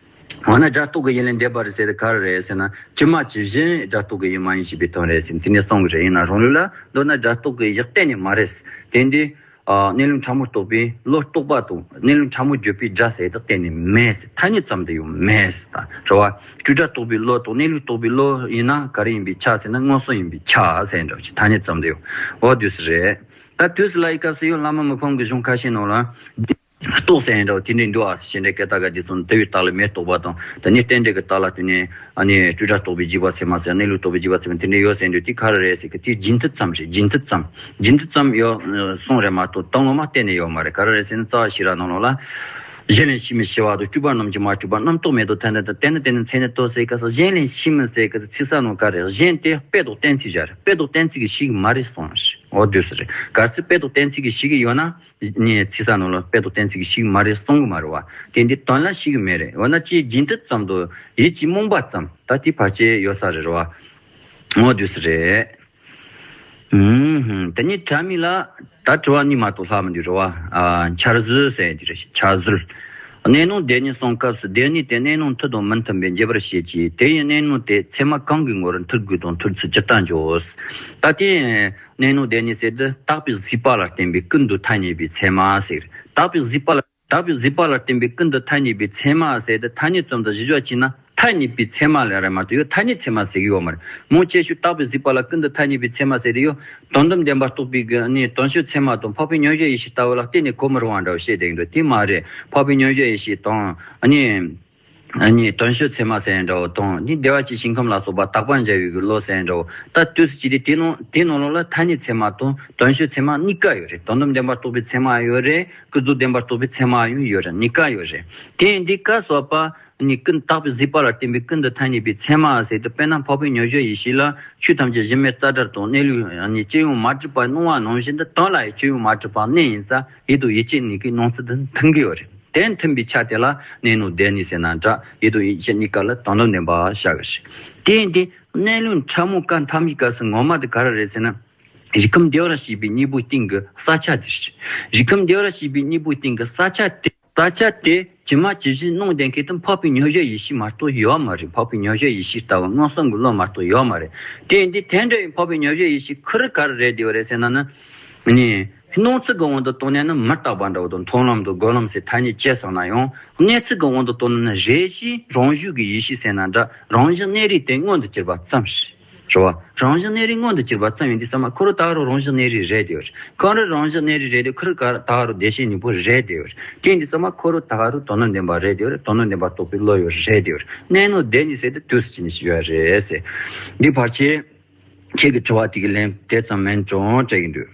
འོ་ན་སྒྲ་རྟོག་གི་ཡུལ་ལས་འདས་པ་རེད་ཟེར་དེ་ག་རེ་རེད་ཟེར་ན། ཇི་མ་ཇི་བཞིན་སྒྲ་རྟོག་གི་ཡུལ་མ་ཡིན་ཞེས་པའི་དོན་རེད་ཟེར། དེ་ནས་གསུང་གི་རེད། ཡིན་ན་རང་ལུགས་ལ་མདོར་ན་སྒྲ་རྟོག་གི་ཡུལ་གཏན་ནས་མ་རེད། དེ་འདི། ཨ། གནས་ལུགས་ཕྲ་མོ་རྟོགས་པའི་བློ་རྟོག་པ་དང་། གནས་ལུགས་ཕྲ་མོ་བརྗོད་པའི་སྒྲ་ཟེར་དེ་གཏན་ནས་མེད་ཟེར། ཐ་སྙད་ཙམ་དུ་ཡང་མེད་ཟེར། ད་རེད་བ། སྤྲོས་བྲལ་རྟོགས་པའི་བློ་དང་གནས་ལུགས་རྟོགས་པའི་བློ་ཡིན་ན་ག་རེ་ཡིན་པའི་ཆ་ཟེར་ན། མངོན་སུམ་ཡིན་པའི་ཆ་ཟེར་འདྲ་བ་ཅིག་ཐ་སྙད་ཙམ་དུ་ཡང་། འོ་དུས་སུ་རེད། ད་དུས་སུ་ལ་ཡི་སྐབས་སུ་ཡང་བླ་མ་མི་ཕམ་གྱི་གཞུང་ཁ་ཤས་ནང་ལ། རྟོག་ཟེར་འདྲ་བ་དེ་འདྲའི་འདུག་ཨ། ཞེས་འདྲའི་སྐད་གྲགས་ག་དེ་ཚོ་དུ་བའི་རྟགས་ལ་མེ་རྟོགས་པ་དང་། དེ་ནས་རྟེན་འབྲེལ་གྱི་རྟགས་ལ་དེ་ནས་ཨ་ནི་སྤྲོས་བྲལ་རྟོགས་པའི་རྗེས་དཔག་ཚད་མ་ཟེར། གནས་ལུགས་རྟོགས་པའི་རྗེས་དཔག་ཚད་མ་དེ་འདྲ་ཡོད་ཟེར་འདུག་དེ་ག་རེ་རེད་ཟེར་གི། དེ་རྒྱུན་མཐུད་ཙམ་རེད། རྒྱུན་མཐུད་ཙམ། རྒྱུན་མཐུད་ཙམ་ཡོད་གསུངས་རེད་མ་གཏོགས་དོན་ངོ་མ་གཏན་ནས་ཡོད་མ་རེད། ག་རེ་རེད་ཟེར་ན་རྩ་བ་ཤེས་རབ་ནང་ལོགས་ལ། གཞན་ལས་ཕྱི་མའི་ཤེས་པ་དང་། སྤྲོས་པ་རྣམས་ཀྱིས་མ་གྲུབ་པ། རྣམ་རྟོག་མེད་དོ་ཐ་དད་དང་། དེ་ནི་དེ་ནི་མཚན་ཉིད་དོ་ཟེར་གི་ས། གཞན་ལས་ཕྱི་མའི་ཟེར་གི་ས་ཚིག་ས་ནང་ག་རེ། གཞན་དེ་དཔེ་དང་གཏན་ཚིགས་བཞག་རེད། དཔེ་དང་གཏན་ཚིགས་ཀྱི་གཞི་གི་མ་རེད་གསུངས་རེད། འོ་དུས་སུ་རེད། གལ་སྲིད་དཔེ་དང་གཏན་ཚིགས་ཀྱི་གཞི་གི་ཡོད་ན། ནས་ཚིག་ས་ནང་ལ་དཔེ་དང་གཏན་ཚིགས་ཀྱི་གཞི་གི་མ་རེད་གསུང་གི་མ་རེད་བ། དེ་འདི་དོན་ལ་གཞི་གི་མེད་རེད། འོ་ན་ཅིའི་རྒྱུན་མཐུད་ཙམ་དུ་ཡིད་ཀྱི་རྨོངས་པ་ཙམ། ད་དེ་བར་ཆད་ཡོད་ས་རེད་བ། འོ་དུས་སུ་རེད། ཨུམ། དེ་ནས་དྲ་མིག་ལ་ད་དྲི་བ་གཉིས་མ་གཏོགས་ལྷག་མི་འདུག་རེད་བ། ཨ། འཆར་ཟོལ་ཟེར་དེ་རེད། འཆར་ཟོལ། གནས་སྣང་བདེན་གཉིས་གསུངས་སྐབས་སུ། བདེན་གཉིས་དེ་གནས་སྣང་མཐུན་དང་མི་མཐུན་པས་འབྱེད་པར་བྱེད་ཀྱི། དེ་ཡི་གནས་སྣང་དེ་ཚད་མ་གང་གི་ངོར་མཐུན་དགོས་དང་མཐུན་ཚུལ་ཇི་ལྟར་འཇོག། ད་དེ། གནས་སྣང་བདེན་གཉིས་ཟེར་དུས་རྟག་པའི་གཟིགས་པ་ལ་བརྟེན་པའི་ཀུན་ཏུ་ཐ་སྙད་པའི་ཚད་མ་ཟེར། རྟག་པའི་གཟིགས་པ་ལ། རྟག་པའི་གཟིགས་པ་ལ་བརྟེན་པའི་ཀུན་ཏུ་ཐ་སྙད་པའི་ཚད་མ་ཟེར་དུས་ཐ་སྙད་ཙམ་དུ་གཞི་བཞག་བྱས་ན་ཐ་སྙད་པའི་ཚད་མ་ལ་རེད་མ་གཏོགས་ཡང་ཐ་སྙད་ཚད་མ་ཟེར་གྱི་ཡོད་མ་རེད། མང་ཆེ་ཤོས་རྟག་པའི་གཟིགས་པ་ལ་ཀུན་ཏུ་ཐ་སྙད་པའི་ཚད་མ་ཟེར་དུས་ཡང་དོན་དམ་བདེན་པར་རྟོགས་པའི་གི་ནི་དོན་སྤྱོད་ཚད་མ་དང་འཕགས་པའི་མཉམ་བཞག་ཡེ་ཤེས་ལྟ་བུ་ལ་གཏན་ནས་གོ་མི་རུང་བ་འདྲ་བོ་བཤད་བསྡད་ཀྱི་འདུག་དེ་མ་རེད། འཕགས་པའི་མཉམ་བཞག་ཡེ་ཤེས་དང་ནི། ཨ་ནི་དོན་སྤྱོད་ཚད་མ་ཟེར་འདྲ་བོ་དང་ནི་བདེ་བ་ཅན་ཞིང་ཁམས་ལ་སོགས་པ་དག་པར་འཇལ་བའི་གི་བློ་ཟེར་འདྲ་བོ། ད་དུས་སུ་ཅི་སྟེ་དེ་ནང་དེ་ནང་ལོགས་ལ་ཐ་སྙད་ཚད་མ་དང་དོན་སྤྱོད་ཚད་མ་གཉིས་ཀ་ཡོད་རེད། དོན་དམ་བདེན་པར་རྟོགས་པའི་ཚད་མ་ཡོད་རེད། ཀུན་རྫོབ་བདེན་པར་རྟོགས་པའི་ཚད་མ་ཡང་ཡོད་རེད། གཉིས་ཀ་ཡོད་རེད། དེ་ཡིན་དུས་ཀ་སོགས་པ་ནི་ཀུན་རྟག་པའི་གཟིགས་པ་ལ་བརྟེན་པའི་ཀུན་ཏུ་ཐ་སྙད་པའི་ཚད་མ་ཟེར་དུས་དཔེར་ན་འཕགས་པའི་མཉམ་བཞག་ཡེ་ཤེས་ལ་ཆོས་ཐམས་ཅད་གཞི་མེད་རྩ་བྲལ་དང་གནས་ལུགས་ནི་སྤྱི་ཡོངས་མ་གྲུབ་པ་སྣང་བ་ནང་བཞིན་དུ་དོན་ལ་ཡང་སྤྱི་ཡོངས་མ་གྲུབ་པ་གནས་ཡིན་ཙང་ཡིད་དང་ཡིད་བྱེད་གཉིས་ཀའི་སྣང་ཚུལ་དུ་མཐུན་གྱི་ཡོད་རེད། དེ་མཐུན་པའི་ཆ་དེ་ལ་གནས་སྣང་བདེན་གཉིས་ཟེར་ན་འདྲ། ཡིད་དང་ཡིད་བྱེད་གཉིས་ཀ་ལ་དོན་དམ་བདེན་པ་བཞག་གི་རེད། དེ་ཡིན་དུས་གནས་ལུགས་ཕྲ་མོ་ཀ་མཐའ་མའི་སྐབས་སུ་ངོ་མ་དེ་ག་རེ་རེད་ཟེར་ན། རིགས་ཁམས་བདེ་བར་གཤེགས་པའི་སྙིང་པོའི་སྟེང་གི་ས་ཆ་དེ་རེད། རིགས་ཁམས་བདེ་བར་གཤེགས་པའི་སྙིང་པོའི་སྟེང་གི་ས་ཆ་དེ། ས་ཆ་དེ་ཇི་མ་ཇི་བཞིན་སྣང་བསྡད་མཁན་དེ་འཕགས་པའི་མཉམ་བཞག་ཡེ་ཤེས་མ་གཏོགས་ཡོད་མ་རེད། འཕགས་པའི་མཉམ་བཞག་ཡེ་ཤེས་ལྟ་བུ་མངོན་སུམ་གྱི་བློ་མ་གཏོགས་ཡོད་མ་རེད། དེ་ཡིན་དུས་དེ་འདྲ་ཡི་འཕགས་པའི་མཉམ་བཞག་ཡེ་ཤེས་ཁོ་རང་ག་རེ་རེད་བསྡད་ཡོད་རེད་ཟེར་ན་ནི། ནི། སྣང་ཚུལ་གྱི་དབང་དུ་བཏང་ནས་ནི་མི་རྟག་པ་འདྲ་བོ་དང་མཐོང་ལམ་དང་རྒོལ་ལམ་ཟེར་ཐ་སྙད་བྱས་སོང་ན་ཡང་། གནས་ཚུལ་གྱི་དབང་དུ་བཏང་ནས་ནི་རེ་ཞིག་རང་བཞིན་གྱི་ཡེ་ཤེས་ཟེར་ན་འདྲ། རང་བཞིན་གནས་རིགས་དེ་མངོན་དུ་གྱུར་པ་ཙམ་ཞིག་རེད་བ། རང་བཞིན་གནས་རིགས་མངོན་དུ་གྱུར་པ་ཙམ་ཡིན་དུས་ཙམ་པ་ཁོ་རང་ད་ག་རང་རང་བཞིན་གནས་རིགས་རེད་བསྡད་ཡོད་རེད། ཁོ་རང་རང་བཞིན་གནས་རིགས་རེད་དེ་ཁོ་རང་ད་ག་རང་བདེ་གཤེགས་སྙིང་པོ་རེད་བསྡད་ཡོད་རེད། དེ་ཡིན་དུས་ཙམ་པ་ཁོ་རང་ད་ག་རང་དོན་དམ་བདེན་པ་རེད་བསྡད་ཡོད་རེད། དོན་དམ་བདེན་པ་རྟོགས་པའི་བློ་ཡོད་རེད་བསྡད་ཡོད་རེད། གནས་སྣང་བདེན་གཉིས་ཟེར་དུས་དུས་སུ་ཅི་ནས་ཞིག་ཡོད་རེད་ཟེར། འདི་ཕལ་ཆེར། ཁྱེད་ཀྱི་དྲི་བ་དེ་གི་ལན་དེ་ཙམ་མིན་ཀྱང་སྤྲད་ཀྱི་འདུག་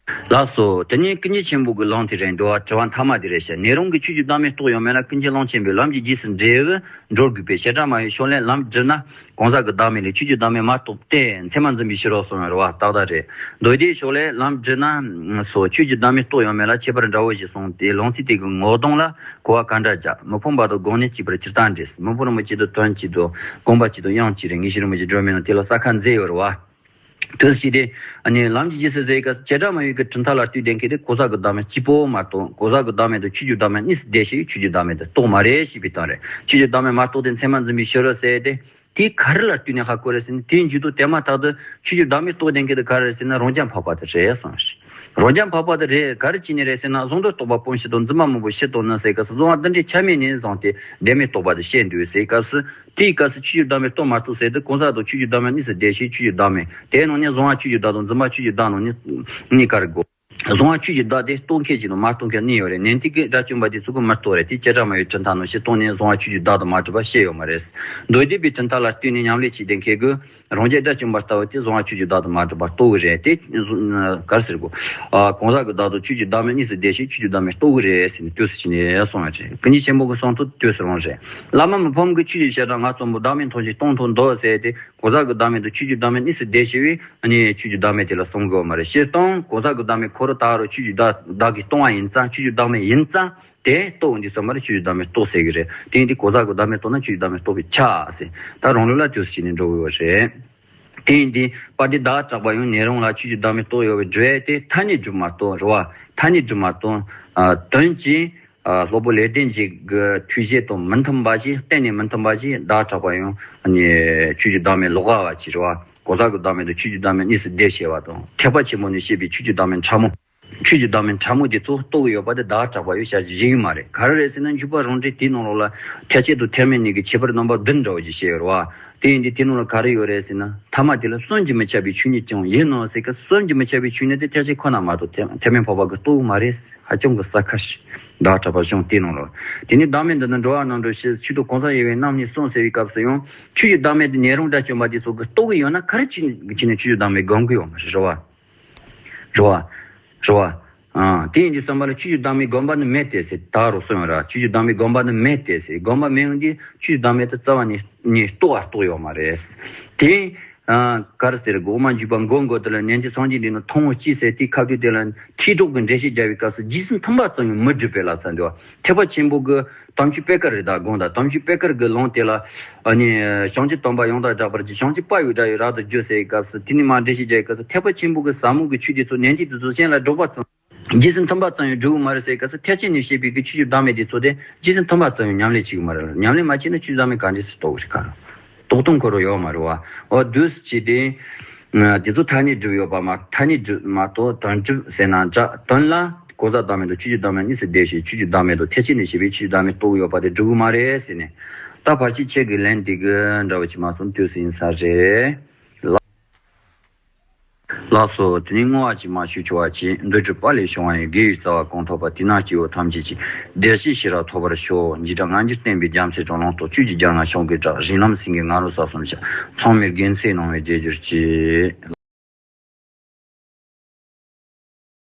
ལགས་སོ། དེ་ནས་ཀུན་མཁྱེན་ཆེན་པོ་གི་ལུང་དེ་རེད་འདུག་དྲི་བ་མཐའ་མ་དེ་རེད་ཤག་ནས་རང་གི་ཆོས་ཀྱི་བདག་མེད་རྟོགས་ཡོང་མེད་ལ་ཀུན་མཁྱེན་ཀློང་ཆེན་པོས་ལམ་གྱི་རྗེས་སུ་འབྲས་བུ་འགྲོ་དགོས་པས། བྱེ་བྲག་སྨྲ་བའི་ཕྱོགས་ལས་ལམ་བསྒྲུབས་ན་གང་ཟག་གི་བདག་མེད་ལས་ཆོས་ཀྱི་བདག་མེད་མ་རྟོགས་ཏེ་མཚན་མ་འཛིན་པའི་ཕྱིར་རོ་གསུངས་པ་རེད་བ། ཏག་ཏག་རེད། མདོ་སྡེའི་ཕྱོགས་ལས་ལམ་བསྒྲུབས་ན་སོ་ཆོས་ཀྱི་བདག་མེད་རྟོགས་ཡོང་མེད་ལ་ཁྱད་པར་འདྲ་བོ་ཞིག་གསུངས་ཏེ་ལུང་ཚིག་དེ་གི་ངོ་གདོང་ལ་གོ་བ་ག་འདྲ་རྒྱག་མི་ཕམ་པ་དང་དགོངས་ནས་གཅིག་པར་ཇི་ལྟར་འགྲེལ། མི་ཕམ་རིན་པོ་ཆེ་དང་དོན་གཅིག་ཏུ་དགོངས་པ་གཅིག་ཏུ་དབྱངས་གཅིག་རེད། ངེས་ཤེས་རིན་པོ་ཆེ་སྒྲོན་མེ་ནང་དེ་ལ་ས་ཁ་མཛད་ཡོད་རེད་བ། དུས་ཤིག་དེ། ཨ་ནི་ལམ་གྱི་རྗེས་སུ་ཟེར་ཡི་ག་བྱེ་བྲག་སྨྲ་བའི་གི་གྲུབ་མཐའ་ལ་ལྟོས་ལྡན་མཁན་དེ་གང་ཟག་གི་བདག་མེད་གཅིག་པོ་མ་གཏོགས་གང་ཟག་གི་བདག་མེད་དང་ཆོས་ཀྱི་བདག་མེད་གཉིས་སུ་བསྡད་ཞིང་ཆོས་ཀྱི་བདག་མེད་དེ་རྟོགས་མ་རེད་ཞེས་པའི་དོན་རེད། ཆོས་ཀྱི་བདག་མེད་མ་རྟོགས་ཏེ་མཚན་མ་འཛིན་པའི་ཕྱིར་རོ་ཟེར་ཏེ། དེ་ག་རེ་ལ་ལྟོས་ནས་ཧ་གོ་རེད་ཟེར་ན་དེའི་མཇུག་ཏུ་དེ་མ་ཐག་ཏུ་ཆོས་ཀྱི་བདག་མེད་རྟོགས་ལྡན་མཁན་དེ་ག་རེ་རེད་ཟེར་ན་རང་རྐྱ་འཕགས་པ་དེ་རེད་གསུངས་ཤིང་། རང་རྐྱ་འཕགས་པ་དེ་རེད། ག་རེ་བྱས་ནས་རེད་ཟེར་ན་བཟང་དུ་རྟོག་པ་སྤོང་ཕྱིར་དང་འཛིན་པ་མང་པོ་ཞི་དང་ནི་ཟེར་སྐབས་སུ་བཟང་བ་འདི་འདྲའི་ཆ་མེད་ནས་བཟུང་སྟེ་བདེན་མེད་རྟོག་པ་དེ་བཤད་འདུག་ཟེར་སྐབས་སུ། དེའི་སྐབས་སུ་ཆོས་ཀྱི་བདག་མེད་རྟོགས་མ་རྟོགས་ཟེར་དུས་གང་ཟག་དང་ཆོས་ཀྱི་བདག་མེད་གཉིས་སུ་བསྡད་ཞིང་ཆོས་ཀྱི་བདག་མེད་དེའི་ནང་ནས་བཟང་བ་ཆོས་ཀྱི་བདག་དང་འཛིན་པ་ཆོས་ཀྱི་བདག་ནང་ནས་གཉིས་ཀ་རེད་གོ། བཟང་བ་ཆོས་ཀྱི་བདག་དེ་རྟོགས་མཁན་ཞིག་དང་མ་རྟོགས་མཁན་གཉིས་ཡོད་རེད། ནན་ཏིག་གི་དགྲ་བཅོམ་པ་དེ་ཚོ་གིས་མི་རྟོགས་རེད། དེ་བྱེ་བྲག་སྨྲ་བའི་གྲུབ་མཐའ་ནང་བཞིན་རྟོགས་ནས་བཟང་བ་ཆོས་ཀྱི་བདག་དང་མ་གྲུབ་པ་བཤད་ཡོད་མ་རེད། མདོ་སྡེ་པའི་གྲུབ་མཐའ་ལ་ལྟོས་ནས་ཉམས་ལེན་བྱས་ཏེ་མཁས་དགོས། རང་རྒྱལ་དགྲ་བཅོམ་པ་ལྟ་བུ་དེ་གཟུང་བ་ཆོས་ཀྱི་བདག་ཏུ་མ་གྲུབ་པར་རྟོགས་ཀྱི་རེད། དེ་ག་རེ་ཟེར་དགོས། ཨ། གང་ཟག་གི་བདག་ཏུ་ཆོས་ཀྱི་བདག་མེད་གཉིས་སུ་བདེ་ཞིང་ཆོས་ཀྱི་བདག་མེད་རྟོགས་ཀྱི་རེད་ཟེར་ནས་དུས་སུ་བྱས་ནས་གསུངས་པ་རེད། ཀུན་མཁྱེན་ཆེན་པོ་གི་གསུང་དུ་དུས་སུ་རང་རེད། བླ་མ་མི་ཕམ་གྱི་ཆོས་ཀྱི་བཤད་གྲྭ་ང་བཙན་པོ་བདག་མེད་མཐོང་ཞིང་སྟོང་ཐོག་མདོ་ཟེར་ཏེ། གང་ཟག་གི་བདག་མེད་དང་ཆོས་ཀྱི་བདག་མེད་གཉིས་སུ་བདེ་ཞེས་པས་ནི་ཆོས་ཀྱི་བདག་མེད་དེ་ལ་གསུང་དགོས་པ་མ་རེད། སྤྱིར་བཏང་གང་ཟག་གི་བདག་མེད་ཁོ་རང་ད་རུང་ཆོས་ཀྱི་བདག་བདག་གིས་སྟོང་བ་ཡིན་ཙང་། ཆོས་ཀྱི་བདག་མེད་ཡིན་ཙང་། དེ་རྟོགས་འདི་ཚང་མར་ཆོས་ཀྱི་བདག་མེད་རྟོགས་ཟེར་གྱི་རེད། དེ་ཡིན་དུས་གང་ཟག་གི་བདག་མེད་རྟོགས་ན་ཆོས་ཀྱི་བདག་མེད་རྟོགས་པས་ཁྱབ་ཟེར། ད་རང་ལུགས་ལ་དུས་སུ་བྱས་ནས་འགྲོ་དགོས་པ་རེད། དེ་ཡིན་དུས་དཔལ་ལྡན་ཟླ་བ་གྲགས་པ་ཡང་ཉན་རང་ལ་ཆོས་ཀྱི་བདག་མེད་རྟོགས་ཡོད་པའི་སྒྲུབ་ཡས་དེ་ཐ་སྙད་སྒྲུབ་མ་གཏོགས་རེད་བ། ཐ་སྙད་སྒྲུབ་མ་གཏོགས། ཨ། དོན་གྱིས། ཨ། སློབ་དཔོན་ལེགས་ལྡན་འབྱེད་ཀྱི་ཐུགས་བཞེད་དང་མི་མཐུན་པ་ཞིག་གཏན་ནས་མི་མཐུན་པ་ཞིག་ཟླ་བ་གྲགས་པ་ཡང་ནི་ཆོས་ཀྱི་བདག་མེད་ལོགས་ཀ་བ་ཅིག་རེད་བ། གང་ཟག་གི་བདག་མེད་དང་ཆོས་ཀྱི་བདག་མེད་གཉིས་སུ་བདེ་ཞེས་པ་དང་། ཐེག་པ་ཆེན་པོ་ནས་བཤད་པའི་ཆོས་ཀྱི་བདག་མེད་ཕྲ་མོ། ཆོས་ཀྱི་བདག་མེད་ཕྲ་མོ་དེ་ཚོ་རྟོགས་ཀྱི་ཡོད་པ་དེ་ཟླ་བ་གྲགས་པ་ཡང་བཤད་རྒྱུ་ཞིག་ཡོད་མ་རེད། ག་རེ་རེད་ཟེར་ན། འཇུག་པ་རང་འགྲེལ་དེའི་ནང་ལོགས་ལ་ཐེག་ཆེན་དང་ཐེག་དམན་གཉིས་ཀྱི་ཁྱད་པར་རྣམ་པ་བདུན་འདྲ་བོ་ཅིག་བཤད་ཡོད་རེད་བ། དེ་ཡིན་དུས་དེ་ནང་ལ་ག་རེ་ཡོད་རེད་ཟེར་ན། ཐ་མ་དེ་ལ་བསམ་གྱིས་མི་ཁྱབ་པའི་ཆོས་ཉིད་ཀྱང་ཡིན་ནོ་ཟེར་ག་བསམ་གྱིས་མི་ཁྱབ་པའི་ཆོས་ཉིད་དེ་ཐེག་ཆེན་ཁོ་ན་མ་གཏོགས་ཐེག་ཐེག་དམན་འཕགས་པ་གིས་རྟོགས་ཀྱི་མ་རེད། ཧ་ཅང་གི་གསལ་ཁ་ཞིག་ཟླ་བ་གྲགས་པ་གཞུང་དེའི་ནང་ལོགས། དེ་ནས་བདག་མེད་འདི་ནི་འགྲོ་བ་རྣམས་འགྲོ་ཕྱིར། ཆོས་དང་གང་ཟག་དབྱེ་བས་རྣམ་གཉིས་གསུངས་ཟེར་བའི་སྐབས་སུ་ཡང་ཆོས་ཀྱི་བདག་མེད་དེ་ཉན་རང་དགྲ་བཅོམ་པ་དེ་ཚོ་གིས་རྟོགས་ཀྱི་ཡོད་ན་ག་རེ་བྱས་ནས་ཆོས་ཀྱི་བདག་མེད་སྒོམ་གྱི་ཡོད་མ་རེད། རེད་བ། རེད་བ། རེད་བ། ཨ། དེ་ཡིན་དུས་བསམ་པ་ལ་ཆོས་ཀྱི་བདག་མེད་སྒོམ་པ་ནི་མེད་དེ་ཟེར། ད་རུང་གསུངས་ཡོད་ར། ཆོས་ཀྱི་བདག་མེད་སྒོམ་པ་ནི་མེད་དེ་ཟེར། སྒོམ་པ་མེད་ཡོང་དུས་ཆོས་ཀྱི་བདག་མེད་དེ་རྩ་བ་ནས་ནས་རྟོགས་པ་རྟོགས་ཡོད་མ་རེད། དེ། ཨ། ག་རེ་ཟེར་དགོས། འོག་མ་འཇུག་པ་མགོ་མགོ་དེ་ལ་ནན་ཏན་སངས་རྒྱས་འདི་ནི་ཐུན་མོང་སྤྱི་ཟེར་དེའི་ཁ་ཐུག་དེ་ལ་ཐེག་གྲོགས་ཀྱི་འགྲེལ་བཤད་རྒྱག་པའི་སྐབས་སུ་རྗེས་ཟིན་ཐུན་པ་ཙམ་ཡང་མི་སྒྲུབ་པའི་ལ་ཚ་འདུག་ཐེག་པ་ཆེན་པོ་གི་དམ་ཆོས་པད་དཀར་རི་དྭགས་སྒོམ་དང་། དམ་ཆོས་པད་དཀར་གྱི་ལུང་དེ་ལ་ཨ་ནི་བྱང་ཆུབ་སྟོན་པ་ཡང་དག་སྒྲ་བར་གྱིས། བྱང་ཆུབ་དཔལ་ཡོན་དགྲ་ཡི་རབ་ཏུ་བརྗོད་ཟེར་བའི་སྐབས་སུ། དེ་ནི་མ་འགྲེལ་བཤད་རྒྱག་པའི་སྐབས་སུ་ཐེག་པ་ཆེན་པོ་གི་ཟབ་མོ་གི་ཆོས་དེ་ཚོ་ནན་ཏན་དུ་ཚོ་གཞན་ལ་སྒྲོག་པ་ཙམ། རྗེས་ཟིན་ཐུན་པ་ཙམ་ཡང་སྒྲུབ་ཀྱི་མ་རེད་ཟེར་བའི་སྐབས་སུ། ཐེག་ཆེན་ནས་བཤད་པའི་གི་ཆོས་ཀྱི་བདག་མེད་དེ་ཚོ་དེ་རྗེས་ཟིན་ཐུན་པ་ཙམ་ཡང་ཉམས་ལེན་བྱེད་ཀྱི་མ་རེད། ཉམས་ལེན་མ་བྱས་ན་ཆོས་ཀྱི་བདག་མེད་ག་འདྲས་སེ་རྟོགས་ཀྱི་རེད། ག་རེ་རྟོགས་ཐུབ་ཁོ་རང་ཡོད་མ་རེད་བ། འོ་དུས་སུ་བྱས་ཏེ། ཨ། དེ་ཚོ་ཐ་སྙད་སྒྲུབ་ཡོད་པ་མ། ཐ་སྙད་སྒྲུབ་མ་གཏོགས་དོན་སྒྲུབ་ཟེར་ན་འདྲ། དོན་ལ་གང་ཟག་བདག་མེད་དང་ཆོས་ཀྱི་བདག་མེད་གཉིས་སུ་བསྡེབས་ཤིང་། ཆོས་ཀྱི་བདག་མེད་དང་ཐེག་ཆེན་ནས་བཤད་པའི་ཆོས་ཀྱི་བདག་མེད་རྟོགས་ཡོད་པ་དེ་སྒྲུབ་ཀྱི་མ་རེད་ཟེར་ནས། ད་བར་ཆད་ཆེ་གི་ལན་དེ་གི་འདྲ་བོ་ཅིག་མ་གསུངས་དུས་སུ་ཡིན་ས་རེད། ལགས་སོ། དེ་ནས་བསྔོ་བ་ཅིག་མ་ཞུ་ཆོག་པ་ཅིག་འདུ་འཕྲོད་པ་ལས་བྱུང་བ་ཡི། དགེ་བའི་རྩ་བ་གང་ཐོབ་པ། དེས་ན་སྐྱེ་བོ་ཐམས་ཅད་ཀྱི། བདེ་གཤེགས་ཤེས་རབ་ཐོབ་པར་ཤོག་འཇིགས་སྐྲག་སྔ་འགྱུར་བསྟན་པའི། རྒྱལ་མཚན་དྲག་ལོངས་སྟོབས། ཆོས་ཀྱི་རྒྱལ་རྔ་བྱུང་གི་གྲགས། རིགས་ལམ་སེང་གེའི་ང་རོ་ས་གསུམ་ཞབས། ཚང་མའི་དགེ་མཚན་གནང་བའི་རྗེས་གྱུར་ཅིག